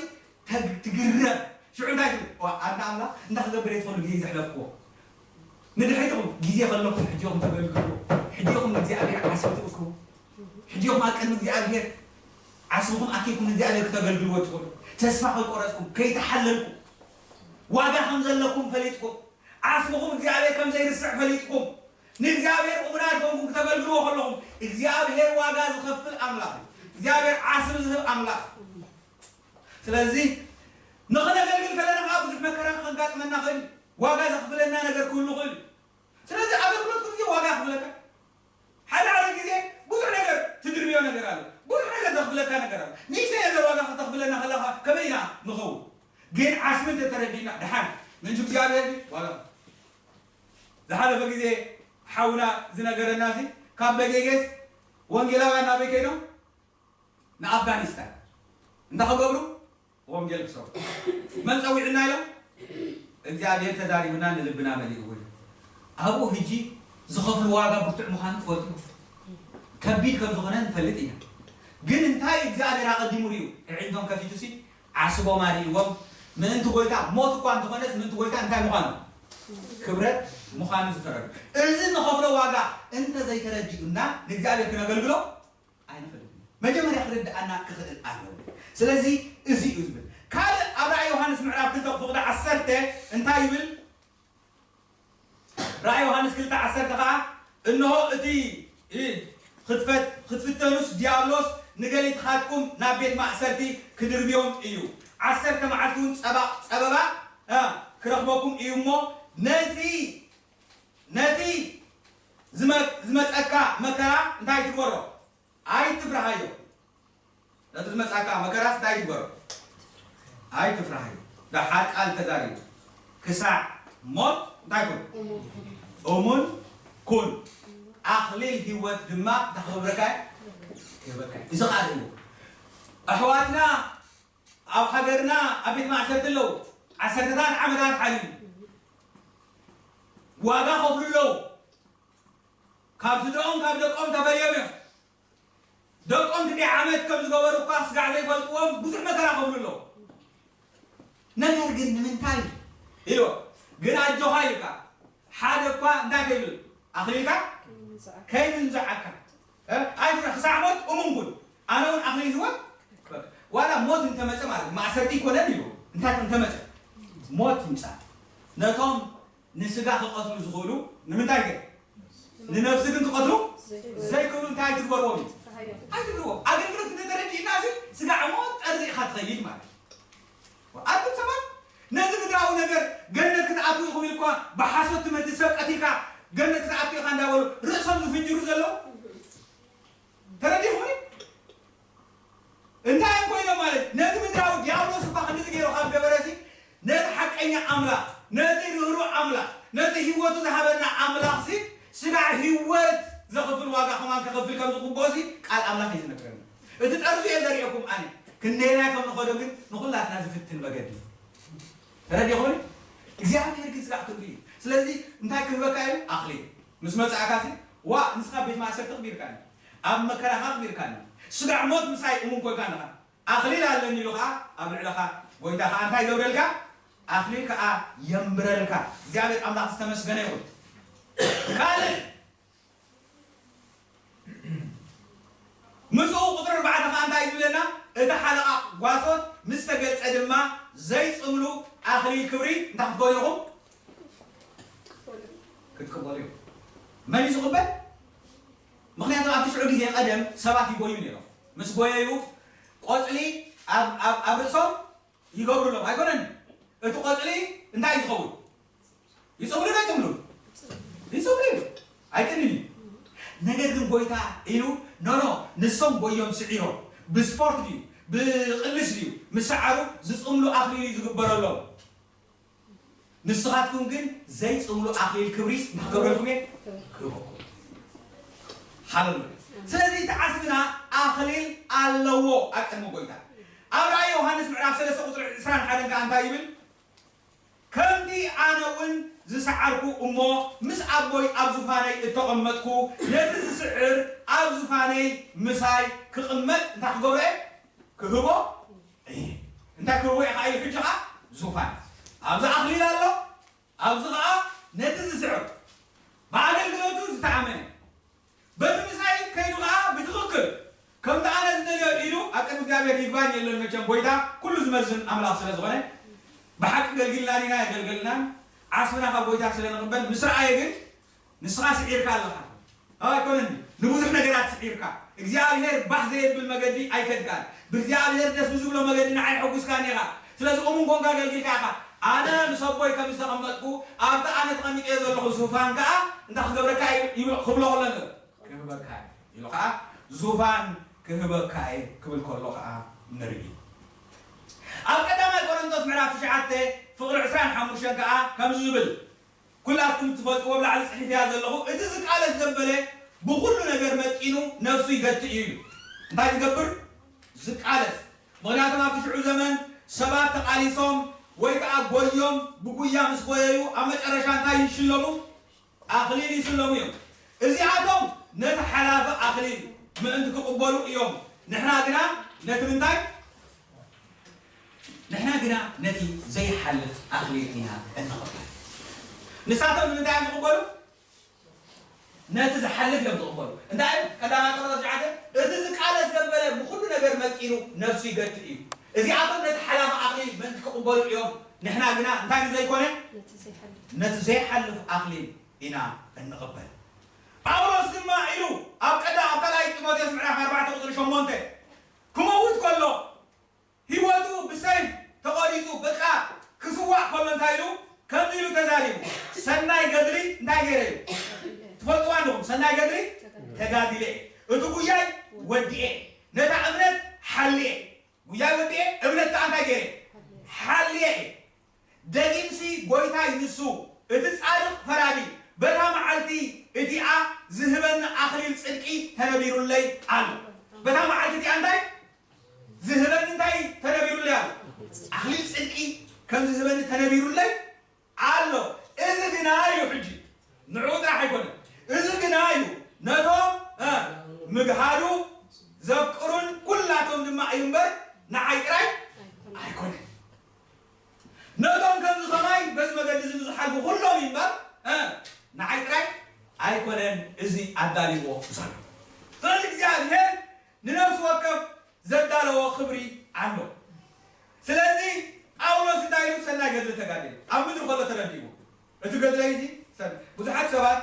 ተግ- ትግረም። ሽዑ እንታይ ትብል? ዋ፣ ኣንታ ኣምላኽ እንታይ ክገብር እየ ትኽእሉ ግዜ ዘሕለፍክዎ። ንድሕሪትኹም ግዜ ከለኩም ሕጂ ኢኹም ተገልግልዎ። ሕጂ ኢኹም ንእግዚኣብሔር ዓስቢ ትእክቡ። ሕጂ ኢኹም ኣብ ቅድሚ እግዚኣብሔር ዓስብኹም ኣኪብኩም ንእግዚኣብሔር ክተገልግልዎ ትኽእሉ። ተስፋ ከይቆረጽኩም፣ ከይተሓለልኩም፣ ዋጋ ከም ዘለኩም ፈሊጥኩም፣ ዓስብኹም እግዚኣብሔር ከም ዘይርስዕ ፈሊጥኩም፣ ንእግዚኣብሔር እሙናት ኮንኩም ክተገልግልዎ ከለኹም፣ እግዚኣብሔር ዋጋ ዝኸፍል ኣምላኽ እዩ። እግዚኣብሔር ዓስቢ ዝህብ ኣምላኽ እዩ። ስለዚ ንኽነገልግል ከለና ከዓ ብዙሕ መከራ ከጋጥመና ይኽእል እዩ። ዋጋ ዘኽፍለና ነገር ክህሉ ይኽእል እዩ። ስለዚ ኣገልግሎት ኩሉ ግዜ ዋጋ ይኽፍለካ። ሓደ ሓደ ግዜ ብዙሕ ነገር ትድርብዮ ነገር ኣሎ። ብዙሕ ነገር ዘኽፍለካ ነገር ኣሎ። ንእሽተይ ነገር ዋጋ ከተኽፍለና ከለኻ ከመይ ኢና ንኸውን? ግን ዓስቢ እንተተረዲእና ደሓን። ምእንቲ እግዚኣብሔር ግን ዋጋ ይኽፍል። ዝሓለፈ ግዜ ሓውና ዝነገረና እዚ ካብ በጌጌስ ወንጌላውያን ናበይ ከይዶም? ንኣፍጋኒስታን። እንታይ ክገብሩ? ወንጌል ክሰብኩ መን ጸዊዑና ኢሎም እግዚኣብሔር ተዛሪቡና ንልብና መሊእዎ እዩ። ኣብኡ ሕጂ ዝኸፍሉ ዋጋ ብርቱዕ ምዃኑ ትፈልጡ። ከቢድ ከም ዝኾነ ንፈልጥ ኢና። ግን እንታይ እግዚኣብሔር ኣቐዲሙ ርእዩ? ኣዒንቶም ከፊቱ ሲ ዓስቦም ኣርእይዎም። ምእንቲ ጎይታ ሞት እኳ እንተኾነስ ምእንቲ ጎይታ እንታይ ምዃኑ? ክብረት ምዃኑ ዝተረዱ። እዚ ንኸፍሎ ዋጋ እንተዘይተረዲኡና ንእግዚኣብሔር ክነገልግሎ ኣይንኽእልን። መጀመርያ ክርድኣና ክኽእል ኣለዎ። ስለዚ እዚ እዩ ዝብል። ካልእ ኣብ ራእይ ዮሃንስ ምዕራፍ ክልተ ቁጽሪ ዓሰርተ እንታይ ይብል? ራእይ ዮሃንስ ክልተ ዓሰርተ ኸዓ እንሆ እቲ እ፣ ክትፈት- ክትፍተኑስ ዲያብሎስ ንገሊትኻትኩም ናብ ቤት ማእሰርቲ ክድርብዮም እዩ። ዓሰርተ መዓልቲ እውን ጸባ- ጸበባ እ፣ ክረኽበኩም እዩ እሞ ነቲ ነቲ ዝመ- ዝመጸካ መከራ እንታይ ትግበሮ? ኣይትፍርሃዮ። ነቲ ዝመጻካ መከራስ እንታይ ይግበሮ? ኣይትፍርሃዮ። ደሓር ቃል ተዛሪቡ። ክሳዕ ሞት እንታይ ኩን? እሙን ኩን። ኣኽሊል ህይወት ድማ እንታይ ክገብረካ እዩ? ክህበካ እዩ። እዚ ኸኣ ርእይዎ። ኣሕዋትና ኣብ ሃገርና ኣብ ቤት ማእሰርቲ ኣለዉ። ዓሰርተታት ዓመታት ሓሊፉ። ዋጋ ከፍሉ ኣለዉ። ካብ ስድርኦም ካብ ደቆም ተፈልዮም እዮም። ደቆም ክንደይ ዓመት ከም ዝገበሩ እኳ ስጋዕ ዘይፈልጥዎም ብዙሕ መከራ ከፍሉ ኣለዉ። ነገር ግን ንምንታይ ኢልዎ ግን ኣጆኻ ኢልካ ሓደ እኳ እንታይ ከይብል ኣኽሊልካ ከይምንዝዓካ እ? ኣይትፍራ ክሳዕ ሞት እሙን ኩን ኣነ እውን ኣኽሊል ህይወት ዋላ ሞት እንተመፀ ማለት ማእሰርቲ ይኮነን ኢሉ እንታይ እንተመፀ ሞት ይምፃእ ነቶም ንስጋ ክቐትሉ ዝኽእሉ ንምንታይ ከ ንነፍሲ ግን ክቐትሉ ዘይክእሉ እንታይ ኣይትግበርዎም እዩ ኣይትግበርዎም ኣገልግሎት እንተተረዲእና እዚ ስጋ ዕሞ ጠርዚ ኢኻ ትኸይድ ማለት ኣቱም ሰባት ነዚ ምድራዊ ነገር ገነት ክትኣትዉ ኢኹም ኢልኳ ብሓሶት ትምህርቲ ሰብ ቀቲልካ ገነት ክትኣትዉ ኢኻ እንዳበሉ ርእሶም ዝፍንጅሩ ዘለዉ ተረዲኹም እንታይ እዮም ኮይኖም ማለት ነቲ ምድራዊ ዲያብሎስ እኳ ክንድዚ ገይሩ ካብ ገበረሲ ነቲ ሓቀኛ ኣምላኽ ነቲ ርህሩህ ኣምላኽ ነቲ ህይወቱ ዝሃበና ኣምላኽሲ ስጋዕ ህይወት ዘኽፍል ዋጋ ከማን ከኽፍል ከም ዝግብኦሲ ቃል ኣምላኽ እዩ ዝነግረና እቲ ጠርዙ እየ ዘርእየኩም ኣነ ክንደየናይ ከም ንኸዶ ግን ንኹላትና ዝፍትን መገዲ ተረዲኹም እግዚኣብሔር ግን ስጋዕ ክብሪ እዩ ስለዚ እንታይ ክህበካ እዩ ኣኽሊል ምስ መጻእካ ሲ ዋ ንስኻ ቤት ማእሰርቲ ክቢርካ ኣብ መከራኻ ኣኽቢርካኒ። ስጋዕ ሞት ምሳይ እሙን ኮይንካ ኣለኻ። ኣኽሊል ኣለኒ ኢሉ ኸዓ ኣብ ልዕለኻ ጎይታ ኸዓ እንታይ ይገብረልካ? ኣኽሊል ከኣ የንብረልካ። እግዚኣብሔር ኣምላኽ ዝተመስገነ ይኹን። ካልእ ምስኡ ቁፅሪ ኣርባዕተ ኸዓ እንታይ እዩ ዝብለና? እቲ ሓለቓ ጓሶት ምስ ተገልጸ ድማ ዘይፅምሉ ኣኽሊል ክብሪ እንታይ ክትገብሩ ኢኹም? ክትቅበሉ ኢኹም። መን እዩ ዝቕበል? ምኽንያቱ ኣብቲ ሽዑ ግዜ ቀደም ሰባት ይጎዩ ነይሮም። ምስ ጎየዩ ቆፅሊ ኣብ ርእሶም ይገብሩሎም ኣይኮነን? እቲ ቆፅሊ እንታይ እዩ ዝኸውን? ይፅምሉ ዶ ይፅምሉ? ይፅምሉ እዩ። ኣይቅንን እዩ። ነገር ግን ጎይታ ኢሉ ኖኖ ንሶም ጎዮም ስዒሮም ብስፖርት ድዩ ብቅልስ ድዩ ምስ ሰዓሩ ዝፅምሉ ኣኽሊል እዩ ዝግበረሎም። ንስኻትኩም ግን ዘይጽምሉ ኣኽሊል ክብሪስ እንታይ ክገብረልኩም እየ? ክህበኩም። ሃሌሉያ። ስለዚ እቲ ዓስብና ኣኽሊል ኣለዎ ኣብ ቅድሚ ጎይታ። ኣብ ራእይ ዮሃንስ ምዕራፍ ሰለስተ ቁጽሪ ዕስራን ሓደን ከኣ እንታይ ይብል? ከምቲ ኣነ እውን ዝሰዓርኩ እሞ ምስ ኣቦይ ኣብ ዙፋነይ እተቐመጥኩ ነቲ ዝስዕር ኣብ ዙፋነይ ምሳይ ክቕመጥ እንታይ ክገብሮ እየ? ክህቦ እየ። እንታይ ክህቦ እየ ከዓ ኢሉ ሕጂ ከዓ ዙፋን ኣብዚ ኣኽሊል ኣሎ ኣብዚ ከዓ ነቲ ዝስዕር ብኣገልግሎቱ ዝተኣመነ በቲ ምሳይ ከይዱ ከዓ ብትኽክል ከምቲ ኣነ ዝደልዮ ኢሉ ኣብ ቅድሚ እግዚኣብሔር ይግባኝ የለን መቸም ጎይታ ኩሉ ዝመዝን ኣምላኽ ስለ ዝኾነ ብሓቂ ገልጊልና ዲና የገልገልናን ዓስብና ካብ ጎይታ ስለ ንቕበል ምስ ረኣየ ግን ንስኻ ስዒርካ ኣለኻ ኣይኮነን ንብዙሕ ነገራት ስዒርካ እግዚኣብሔር ባህ ዘየብል መገዲ ኣይከድካን ብእግዚኣብሔር ደስ ብዝብሎ መገዲ ንዓይ ሕጉስካን ኢኻ ስለዚ እሙን ኮንካ ኣገልጊልካ ኢኻ ኣነ ምስ ኣቦይ ከም ዝተቐመጥኩ ኣብቲ ኣነ ተቐሚጠዮ ዘለኹ ዙፋን ከዓ እንታይ ክገብረካ ክብሎ ከሎ ክህበካ ኢሉ ከዓ ዙፋን ክህበካ እየ ክብል ከሎ ከዓ ንርኢ ኣብ ቀዳማይ ቆሮንቶስ ምዕራፍ ትሽዓተ ፍቕሪ ዕስራን ሓሙሽተን ከዓ ከምዚ ዝብል ኩላትኩም እትፈልጥዎ ኣብ ላዕሊ ጽሒፈያ ዘለኹ፣ እቲ ዝቃለስ ዘበለ ብኹሉ ነገር መጢኑ ነፍሱ ይገትእ እዩ ኢሉ። እንታይ ዝገብር? ዝቃለስ። ምኽንያቱም ኣብቲ ሽዑ ዘመን ሰባት ተቓሊሶም ወይ ከዓ ጎዮም ብጉያ ምስ ጎየዩ ኣብ መጨረሻ እንታይ ይሽለሙ? ኣኽሊል ይስለሙ እዮም። እዚኣቶም ነቲ ሓላፊ ኣኽሊል ምእንቲ ክቕበሉ እዮም። ንሕና ግና ነቲ ምንታይ? ንሕና ግና ነቲ ዘይሓልፍ ኣኽሊል ኢና እንቕበል። ንሳቶም ንምንታይ እዮም ዝቕበሉ? ነቲ ዝሓልፍ እዮም ዝቕበሉ። እንታይ እዩ? ቀዳማይ ቆሮንቶስ ትሽዓተ፣ እቲ ዝቃለስ ዘበለ ብኹሉ ነገር መጢኑ ነፍሱ ይገትእ እዩ። እዚኣቶም ነቲ ሓላፊ ኣኽሊል ምእንቲ ክቕበሉ እዮም። ንሕና ግና እንታይ ንዘይኮነ? ነቲ ዘይሓልፍ። ነቲ ዘይሓልፍ ኣኽሊል ኢና እንቕበል። ጳውሎስ ድማ ኢሉ ኣብ ቀዳ-፣ ኣብ ካልኣይ ጢሞቴዎስ ምዕራፍ ኣርባዕተ ቁጽሪ ሸሞንተ፣ ክመውት ከሎ፣ ህይወቱ ብሰይፍ ተቖሪጹ፣ በቃ ክስዋእ ከሎ እንታይ ኢሉ? ከምዚ ኢሉ ተዛሪቡ። ሰናይ ገድሊ እንታይ ገይረ እዩ? ትፈልጥዋ ኣለኹም። ሰናይ ገድሊ ተጋዲለ እየ። እቲ ጉያይ ወዲኤ። ነታ እምነት ሓልየ። ጉያይ ወዲኤ፣ እምነት ከዓ እንታይ ገይረ? ሓልየ እየ። ደጊምሲ ጎይታይ ንሱ፣ እቲ ጻድቕ ፈራዲ፣ በታ መዓልቲ እቲኣ ዝህበኒ ኣኽሊል ጽድቂ ተነቢሩለይ ኣሎ። በታ መዓልቲ እቲኣ እንታይ? ዝህበኒ እንታይ ተነቢሩለይ ኣሎ? ኣኽሊል ጽድቂ ከም ዝህበኒ ተነቢሩለይ ኣሎ። እዚ ግና እዩ ሕጂ፣ ንዕኡ ጥራሕ ኣይኮነን። እዚ ግና እዩ ነቶም፣ እ፣ ምግሃዱ ዘፍቅሩን ኩላቶም ድማ እዩ እምበር ንዓይ ጥራይ ኣይኮነን። ነቶም ከምዚ ኸማይ በዚ መገዲ እዚ ንዝሓልፉ ኩሎም እዩ እምበር፣ እ፣ ንዓይ ጥራይ ኣይኮነን እዚ ኣዳልይዎ ዘሎ። ስለዚ እግዚኣብሔር ንነፍሲ ወከፍ ዘዳለዎ ክብሪ ኣሎ። ስለዚ ጳውሎስ እንታይ ኢሉ? ሰናይ ገድሊ ተጋደለ። ኣብ ምድሪ ከሎ ተደብዲቡ። እቲ ገድለይ እዚ ሰን-፣ ብዙሓት ሰባት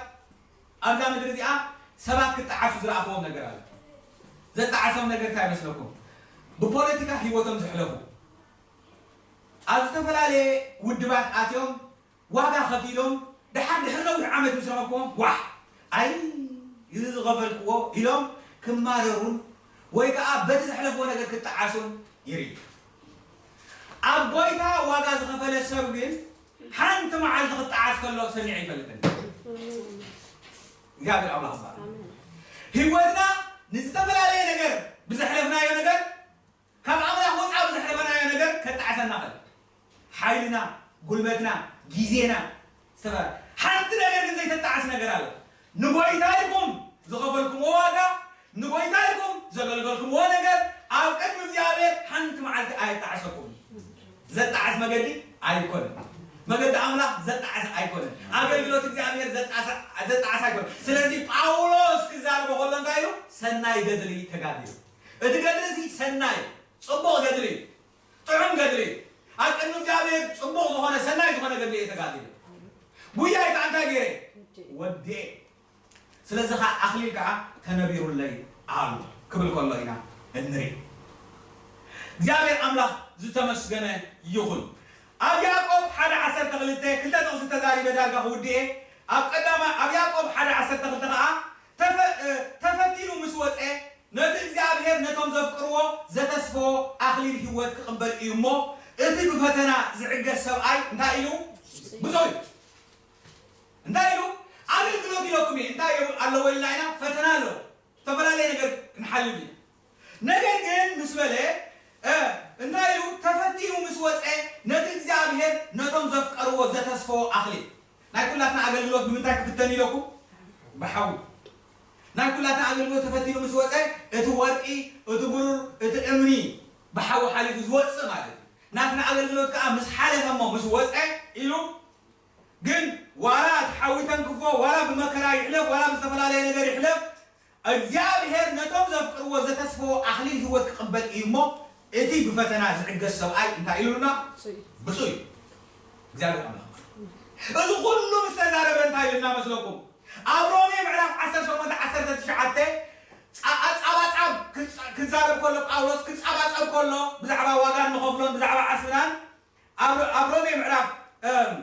ኣብዛ ምድሪ እዚኣ ሰባት ክጠዓሱ ዝረኣኽዎም ነገር ኣሎ። ዘጠዓሶም ነገር እንታይ ይመስለኩም? ብፖለቲካ ህይወቶም ዘሕለፉ፣ ኣብ ዝተፈላለየ ውድባት ኣትዮም ዋጋ ከፊሎም፣ ደሓር ድሕሪ ነዊሕ ዓመት ምስ ረኸብክዎም፣ ዋሕ፣ ኣይ፣ እዚ ዝኸፈልክዎ ኢሎም ክማረሩን ወይ ከዓ በቲ ዘሕለፍዎ ነገር ክጠዓሱን ይርኢ። ኣብ ጎይታ ዋጋ ዝኸፈለ ሰብ ግን ሓንቲ መዓልቲ ክጠዓስ ከሎ ሰሚዐ ኣይፈልጥን። እግዚኣብሔር ኣምላኽ ይባረክ። ህይወትና ንዝተፈላለየ ነገር ብዘሕለፍናዮ ነገር ካብ ኣምላኽ ወፃኢ ብዘሕለፈናዮ ነገር ከጣዕሰና ኸል። ሓይልና፣ ጉልበትና፣ ግዜና፣ ዝተፈ-፣ ሓንቲ ነገር ግን ዘይተጣዕስ ነገር ኣለ። ንጎይታ ኢልኩም ዝኸፈልኩምዎ ዋጋ፣ ንጎይታ ኢልኩም ዘገልገልኩምዎ ነገር ኣብ ቅድሚ እግዚኣብሔር ሓንቲ መዓልቲ ኣየጣዕሰኩም። ዘጣዕስ መገዲ ኣይኮነን። መገዲ ኣምላኽ ዘጣዕስ ኣይኮነን። ኣገልግሎት እግዚኣብሔር ዘጣዕስ፣ ዘጣዕስ ኣይኮነን። ስለዚ ጳውሎስ ክዛረቦ ከሎ እንታይ ኢሉ? ሰናይ ገድሊ ተጋዲሉ። እቲ ገድሊ እዚ ሰናይ፣ ጽቡቕ ገድሊ እዩ። ጥዑም ገድሊ እዩ። ኣብ ቅድሚ እግዚኣብሔር ጽቡቕ ዝኾነ፣ ሰናይ ዝኾነ ገድሊ እየ ተጋዲለ። ጉያይ ከዓ እንታይ ገይረ? ወዲኤ። ስለዚ ከዓ ኣኽሊል ከዓ ተነቢሩለይ ኣሎ ክብል ከሎ ኢና እንርኢ። እግዚኣብሔር ኣምላኽ ዝተመስገነ ይኹን። ኣብ ያዕቆብ ሓደ ዓሰርተ ክልተ ክልተ ጥቕሲ ተዛሪበ ዳርጋ ክውድኤ። ኣብ ቀዳማ፣ ኣብ ያዕቆብ ሓደ ዓሰርተ ክልተ ከዓ ተፈ-፣ እ፣ ተፈቲኑ ምስ ወፀ ነቲ እግዚኣብሔር ነቶም ዘፍቅርዎ ዘተስፈዎ ኣኽሊል ህይወት ክቕበል እዩ እሞ፣ እቲ ብፈተና ዝዕገስ ሰብኣይ እንታይ ኢሉ? ብፁዕ እዩ። እንታይ ኢሉ? ኣገልግሎት ኢለኩም እየ። እንታይ ኣለዎ ኢልና ኢና? ፈተና ኣለዎ። ዝተፈላለየ ነገር ክንሓልፍ ኢና። ነገር ግን ምስ በለ፣ እ፣ እንታይ ኢሉ? ተፈቲኑ ምስ ወፀ ነቲ እግዚኣብሔር ነቶም ዘፍቀርዎ ዘተስፈዎ ኣኽሊል። ናይ ኩላትና ኣገልግሎት ብምንታይ ክፍተን ኢለኩም? ብሓዊ። ናይ ኩላትና ኣገልግሎት ተፈቲኑ ምስ ወፀ፣ እቲ ወርቂ፣ እቲ ብሩር፣ እቲ እምኒ ብሓዊ ሓሊፉ ዝወፅእ ማለት እዩ። ናትና ኣገልግሎት ከዓ ምስ ሓለፈ እሞ ምስ ወፀ ኢሉ፣ ግን ዋላ እቲ ሓዊ ተንክፎ፣ ዋላ ብመከራ ይሕለፍ፣ ዋላ ብዝተፈላለየ ነገር ይሕለፍ፣ እግዚኣብሔር ነቶም ዘፍቅርዎ ዘተስፈዎ ኣኽሊል ህይወት ክቕበል እዩ እሞ፣ እቲ ብፈተና ዝዕገስ ሰብኣይ እንታይ ኢሉና? ብፁዕ እዩ። ብፁዕ እዩ። እግዚኣብሔር ኣምላኽ። እዚ ኩሉ ምስ ተዛረበ እንታይ ኢሉና መስለኩም? ኣብ ሮሜ ምዕራፍ ዓሰርተ ሸሞንተ ዓሰርተ ትሽዓተ ጻ-፣ ኣጻባጻብ ክጻ-፣ ክዛረብ ከሎ፣ ጳውሎስ ክጻባጸብ ከሎ፣ ብዛዕባ ዋጋ እንኸፍሎን ብዛዕባ ዓስብናን፣ ኣብ፣ ኣብ ሮሜ ምዕራፍ፣ እም፣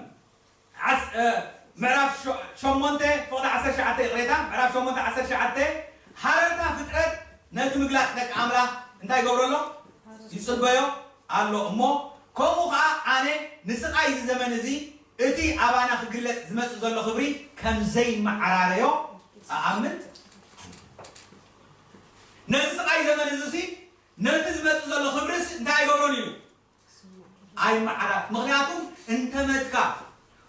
ዓስ-፣ እ፣ ምዕራፍ ሸ-፣ ሸሞንተ ፍቕዲ ዓሰርተ ትሽዓተ፣ ይቕሬታ፣ ምዕራፍ ሸሞንተ ዓሰርተ ትሽዓተ፣ ሃረርታ ፍጥረት ነቲ ምግላጽ ደቂ ኣምላኽ እንታይ ይገብሮ ኣሎ? ይጽበዮ ኣሎ። እሞ ከምኡ ኸኣ ኣነ ንስቓይ እዚ ዘመን እዚ እቲ ኣባና ክግለጽ ዝመጽእ ዘሎ ክብሪ ከም ዘይመዓራረዮ እኣምን። ነዚ ስቓይ ዘመን እዚ ሲ፣ ነቲ ዝመጽእ ዘሎ ክብርስ እንታይ ኣይገብሮን ኢሉ? ኣይመዓራ። ምኽንያቱ እንተመትካ፣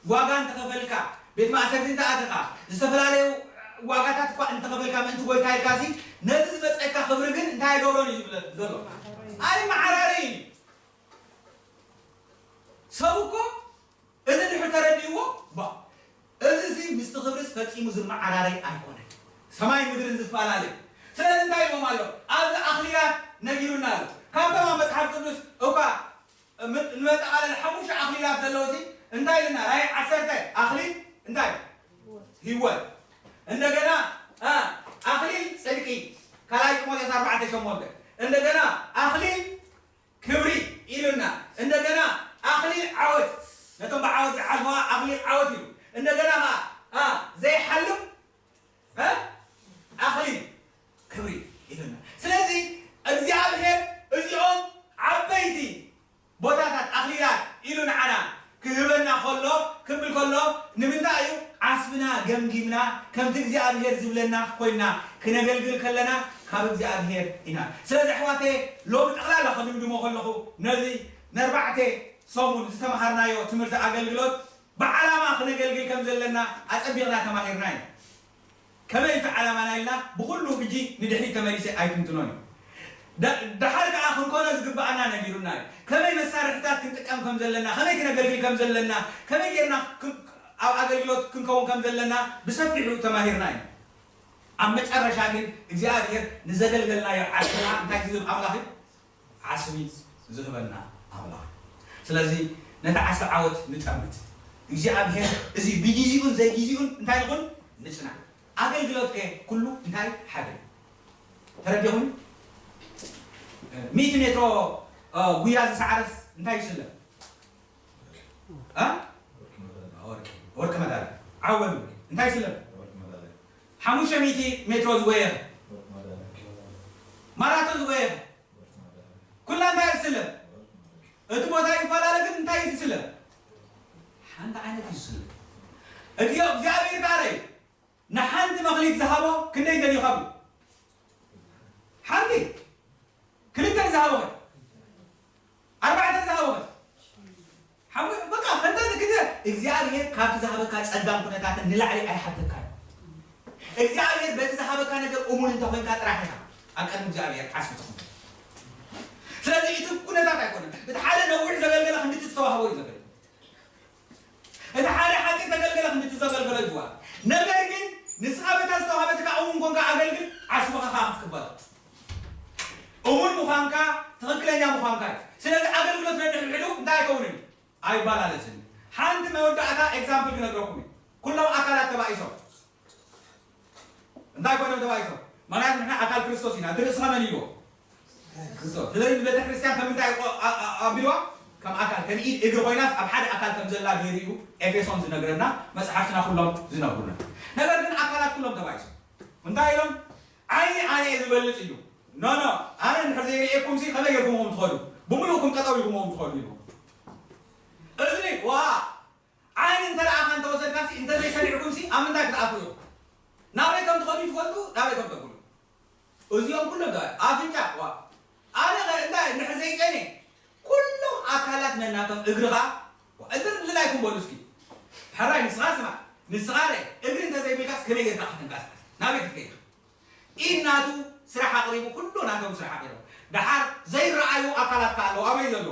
ዋጋ እንተኸፈልካ፣ ቤት ማእሰርቲ እንተኣተኻ፣ ዝተፈላለዩ ዋጋታት እኳ እንተኸፈልካ፣ ምእንቲ ጎይታ ኢልካ ሲ፣ ነቲ ዝመጸካ ክብሪ ግን እንታይ ኣይገብሮን እዩ ዝብል ዘሎ? ኣይመዓራረይን እዩ። ሰብ እኮ እዚ እንድሕር ተረዲእዎ፣ ባ፣ እዚ ሲ ምስቲ ክብርስ ፈጺሙ ዝመዓራረይ ኣይኮነን። ሰማይ ምድርን ዝፈላለ። ስለዚ እንታይ ኢሎም ኣሎ? ኣብዚ ኣኽሊላት ነጊሩና ኣሎ። ካብቶም ኣብ መጽሓፍ ቅዱስ እኳ ም-፣ ንመጠቓለል ሓሙሽተ ኣኽሊላት ዘለዉ ሲ እንታይ ኢልና? ራእይ ዓሰርተ ኣኽሊል እንታይ? ህይወት። እንደገና፣ አ፣ ኣኽሊል ጽድቂ፣ ካልኣይ ጢሞቴዎስ ኣርባዕተ ሸሞንተ። እንደገና ኣኽሊል ክብሪ ኢሉና። እንደገና ኣኽሊል ዓወት፣ ነቶም ብዓወት ዝዓዝዋ ኣኽሊል ዓወት ኢሉ። እንደገና ኸዓ፣ አ፣ ዘይሓልፍ፣ እ፣ ኣኽሊል ክብሪ ኢሉና። ስለዚ እግዚኣብሔር እዚኦም ዓበይቲ ቦታታት ኣኽሊላት ኢሉ ንዓና ክህበና ከሎ፣ ክብል ከሎ፣ ንምንታይ እዩ? ዓስብና ገምጊምና፣ ከምቲ እግዚኣብሔር ዝብለና ኮይና ክነገልግል ከለና፣ ካብ እግዚኣብሔር ኢና። ስለዚ ኣሕዋተየ፣ ሎሚ ጠቕላላ ከድምድሞ ከለኹ፣ ነዚ ነርባዕተ ሰሙን ዝተምሃርናዮ ትምህርቲ ኣገልግሎት ብዓላማ ክነገልግል ከም ዘለና ኣጸቢቕና ተማሂርና ኢና። ከመይ እቲ ዓላማና ኢልና ብኹሉ ሕጂ ንድሕሪት ተመሊሰ ኣይትንትኖን እዩ። ደ-፣ ደሓር ከኣ ክንኮኖ ዝግብኣና ነጊሩና እዩ። ከመይ መሳርሕታት ክንጥቀም ከም ዘለና፣ ከመይ ክነገልግል ከም ዘለና፣ ከመይ ጌርና ክን-፣ ኣብ ኣገልግሎት ክንከውን ከም ዘለና ብሰፊሑ ተማሂርና እዩ። ኣብ መጨረሻ ግን እግዚኣብሔር ንዘገልገልናዮ ዓስብና እንታይ ዝህብ ኣምላኽ እዩ? ዓስቢ ዝህበና ኣምላኽ። ስለዚ ነቲ ዓስቢ ዓወት ንጠምት። እግዚኣብሔር እዚ ብግዜኡን ዘይግዜኡን እንታይ ንኹን ንጽናዕ። ኣገልግሎት ከ ኩሉ እንታይ ሓደ እዩ? ተረዲኹም? ሚእቲ ሜትሮ፣ እ፣ ጉያ ዝሰዓረስ እንታይ ይስለም? እ? ወርቂ፣ ወርቂ መዳልያ። ዓወሉ እንታይ ይስለም? ሓሙሽተ ሚእቲ ሜትሮ ዝጎየ ማራቶን ዝጎየ ኩላ እንታይ እዩ ዝስለም? እቲ ቦታ ይፈላለ፣ ግን እንታይ እዩ ዝስለም? ሓንቲ ዓይነት እዩ ዝስለም። እግዮ እግዚኣብሔር ከኣ ርኣዩ፣ ንሓንቲ መኽሊት ዝሃቦ ክንደይ ደልዩ ሃቡ? ሓንቲ፣ ክልተ ዝሃቦ ኸ? ኣርባዕተ ዝሃቦ ኸ? ሓሙ-፣ በቃ፣ ፈንታ ዝግደ እግዚኣብሔር ካብቲ ዝሃበካ ጸጋን ኩነታትን ንላዕሊ ኣይሓተካን። እግዚኣብሔር በቲ ዝሃበካ ነገር እሙን እንተኾይንካ ጥራሕ ኢኻ ኣብ ቅድሚ እግዚኣብሔር ዓስቢ ትኹን። ስለዚ እቲ ኩነታት ኣይኮነን። እቲ ሓደ ነዊሕ ዘገልገለ ክንድቲ ዝተዋህቦ እዩ ዘገልግል። እቲ ሓደ ሓፂር ዘገልገለ ክንድቲ ዘገልገለ እዩ ዝዋሃብ። ነገር ግን ንስኻ በታ ዝተዋህበትካ እሙን ኮንካ ኣገልግል፣ ዓስብኻ ከዓ ክትቅበሎ። እሙን ምዃንካ፣ ትኽክለኛ ምዃንካ እዩ። ስለዚ ኣገልግሎት ነንሕድሕዱ እንታይ ኣይከውንን እዩ? ኣይባላለስን። ሓንቲ መወዳእታ ኤግዛምፕል ክነግረኩም እዩ። ኩሎም ኣካላት ተባኢሶም። እንታይ ኮይኖም ተባኢሶም? ምኽንያቱ ንሕና ኣካል ክርስቶስ ኢና። እቲ ርእስኻ መን ኢልዎ? ክርስቶስ። ስለዚ ንቤተ ክርስቲያን ከም እንታይ ቆ-፣ ኣ-፣ ኣ-፣ ኣቢልዋ? ከም ኣካል፣ ከም ኢድ እግሪ ኮይናስ ኣብ ሓደ ኣካል ከም ዘላ ገይሩ እዩ ኤፌሶን ዝነግረና፣ መጽሓፍትና ኩሎም ዝነግሩና። ነገር ግን ኣካላት ኩሎም ተባኢሶም። እንታይ ኢሎም? ዓይኒ ኣነ እየ ዝበልጽ ኢሉ። ኖ፣ ኖ፣ ኣነ እንድሕር ዘይርእየኩም ሲ ከመይ ጌርኩምዎም ትኸዱ? ብምሉእኩም ጠጠው ኢልኩምዎም ትኸዱ ኢሉ። እዝኒ፣ ዋ፣ ዓይኒ እንተ ደኣ እንተወሰድካ ሲ፣ እንተ ዘይሰሚዕኩም ሲ፣ ኣብ ምንታይ ክትኣትዉ ኢኹም? ናበይ ከም ትኸዱ ይትፈልጡ፣ ናበይ ከም ተብሉ። እዚኦም ኩሎም ተባሂ-፣ ኣፍንጫ፣ ዋ። ኣነ ኸ እንታይ እንድሕር ዘይጨነ፣ ኩሎም ኣካላት ነናቶም እግርኻ፣ ዋ፣ እግሪ ልላይኩም በሉ እስኪ። ሕራይ ንስኻ ስማዕ፣ ንስኻ ርእ፣ እግሪ እንተ ዘይብልካስ ከመይ ጌርካ ክትንቀሳቐስ? ናበይ ክትከይድ ኢኻ? ኢድ ናቱ ስራሕ ኣቕሪቡ፣ ኩሉ ናቶም ስራሕ ኣቕሪቡ። ደሓር ዘይረኣዩ ኣካላት ከ ኣለዉ። ኣበይ ዘለዉ?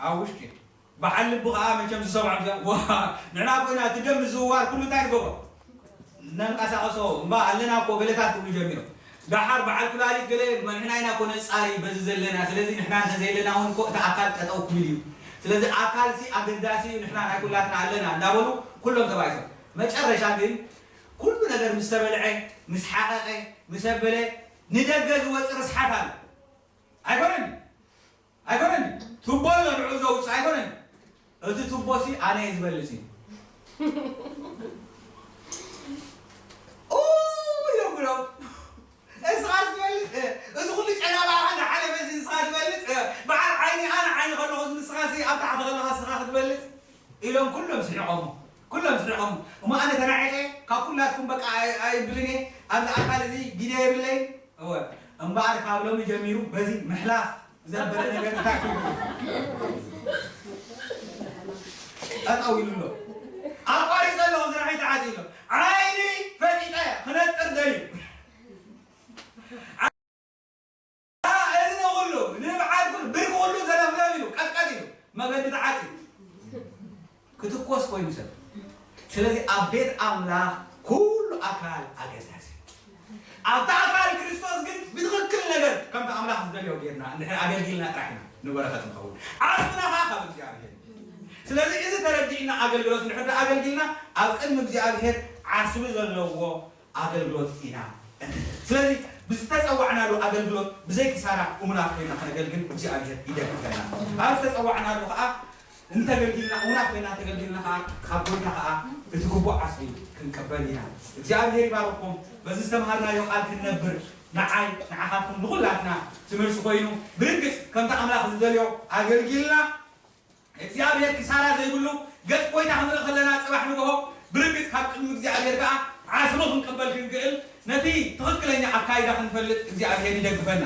ኣብ ውሽጢ። በዓል ልቢ ከኣ መቸም ዝሰምዖም ዘ-፣ ዋ፣ ንሕና ኮይና እቲ ደም ምዝውዋር ኩሉ እንታይ ንገብሮ? ነንቀሳቐሶ፣ እምባ ኣለና እኮ ገለታት ክብሉ ጀሚሮም። ደሓር በዓል ኩላሊት ገለ ንሕና ኢና እኮ ነጻሪ በዚ ዘለና። ስለዚ ንሕና እንተዘየለና እውን እኮ እቲ ኣካል ጠጠው ክብል እዩ። ስለዚ ኣካልሲ ኣገዳሲ እዩ፣ ንሕና ናይ ኩላትና ኣለና እንዳበሉ ኩሎም ተባኢሶም። መጨረሻ ግን ኩሉ ነገር ምስ ተበልዐ፣ ምስ ሓቐቐ፣ ምስ ኣበለ፣ ንደገ ዝወጽእ ርስሓት ኣሎ። ኣይኮነን? ኣይኮነን? ቱቦ ኣሎ ንዑ ዘውጽእ ኣይኮነን? እቲ ቱቦሲ ኣነ እየ ዝበልጽ እዩ። ኡ ኢሎም ብሎም። ንስኻ ትበልጽ፣ እ፣ እዚ ኩሉ ጨና ባኻ ንሓለፈ ሲ ንስኻ ትበልጽ፣ እ፣ በዓል ዓይኒ ኣነ ዓይኒ ከለኹ ንስኻ ሲ ኣብ ታሕቲ ከለኻ ንስኻ ክትበልጽ ኢሎም ኩሎም ስሒቖም። ኩሎም ስሒቖም። እሞ ኣነ ተናዒቐ ካብ ኩላትኩም በቃ ኣይ-፣ ኣይብልን እየ። ኣብዚ ኣካል እዚ ግደ የብለይ። እወ፣ እምበኣር ካብ ሎሚ ጀሚሩ በዚ ምሕላፍ ዘበለ ነገር እንታይ ኮይኑ? ጠጠው ኢሉ ኣሎ። ኣቋሪጸ ኣለኹ፣ ስራሐይ ተዓጽዩ ኣሎ። ዓይኒ ፈጢጠ ክነጥር ደልዩ። ኣ-፣ እዝኒ ኩሉ፣ ንብዓት ኩሉ፣ ብርኪ ኩሉ ዘለፍለፍ ኢሉ፣ ቀጥቀጥ ኢሉ፣ መገዲ ተዓጽዩ። ክትኮስ ኮይኑ ሰብ። ስለዚ ኣብ ቤት ኣምላኽ ኩሉ ኣካል ኣገዳሲ እዩ። ኣብታ ኣካል ክርስቶስ ግን ብትኽክል ነገር ከምቲ ኣምላኽ ዝደልዮ ጌርና እንድሕር ኣገልጊልና ጥራሕ ኢና ንበረኸት ንኸውን። ዓስብና ኸዓ ካብ እግዚኣብሔር እዩ። ስለዚ እዚ ተረዲእና ኣገልግሎት እንድሕር ደኣ ኣገልጊልና ኣብ ቅድሚ እግዚኣብሔር ዓስቢ ዘለዎ ኣገልግሎት ኢና እንብል። ስለዚ ብዝተጸዋዕናሉ ኣገልግሎት ብዘይ ክሳራ እሙናት ኮይና ከነገልግል እግዚኣብሔር ይደግፈና። ኣብ ዝተጸዋዕናሉ ኸዓ እንተገልጊልና፣ እሙናት ኮይና እንተገልጊልና ኸዓ ካብ ጎይታ ኸዓ እቲ ግቡእ ዓስቢ ክንቅበል ኢና። እግዚኣብሔር ይባርኽኩም። በዚ ዝተምሃርናዮ ቃል ክንነብር ንዓይ ንዓኻትኩም ንኹላትና ትምህርቲ ኮይኑ ብርግጽ ከምቲ ኣምላኽ ዝደልዮ ኣገልጊልና እግዚኣብሔር ክሳራ ዘይብሉ ገጽ ጎይታ ክንርኢ ከለና ጽባሕ ንግሆ ብርግጽ ካብ ቅድሚ እግዚኣብሔር ከኣ ዓስቢ ክንቅበል ክንክእል ነቲ ትኽክለኛ ኣካይዳ ክንፈልጥ እግዚኣብሔር ይደግፈና።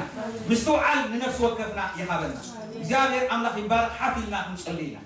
ምስትውዓል ንነፍሲ ወከፍና ይሃበና። እግዚኣብሔር ኣምላኽ ይባርኽ። ሓፍ ኢልና ክንጸሊ ኢና።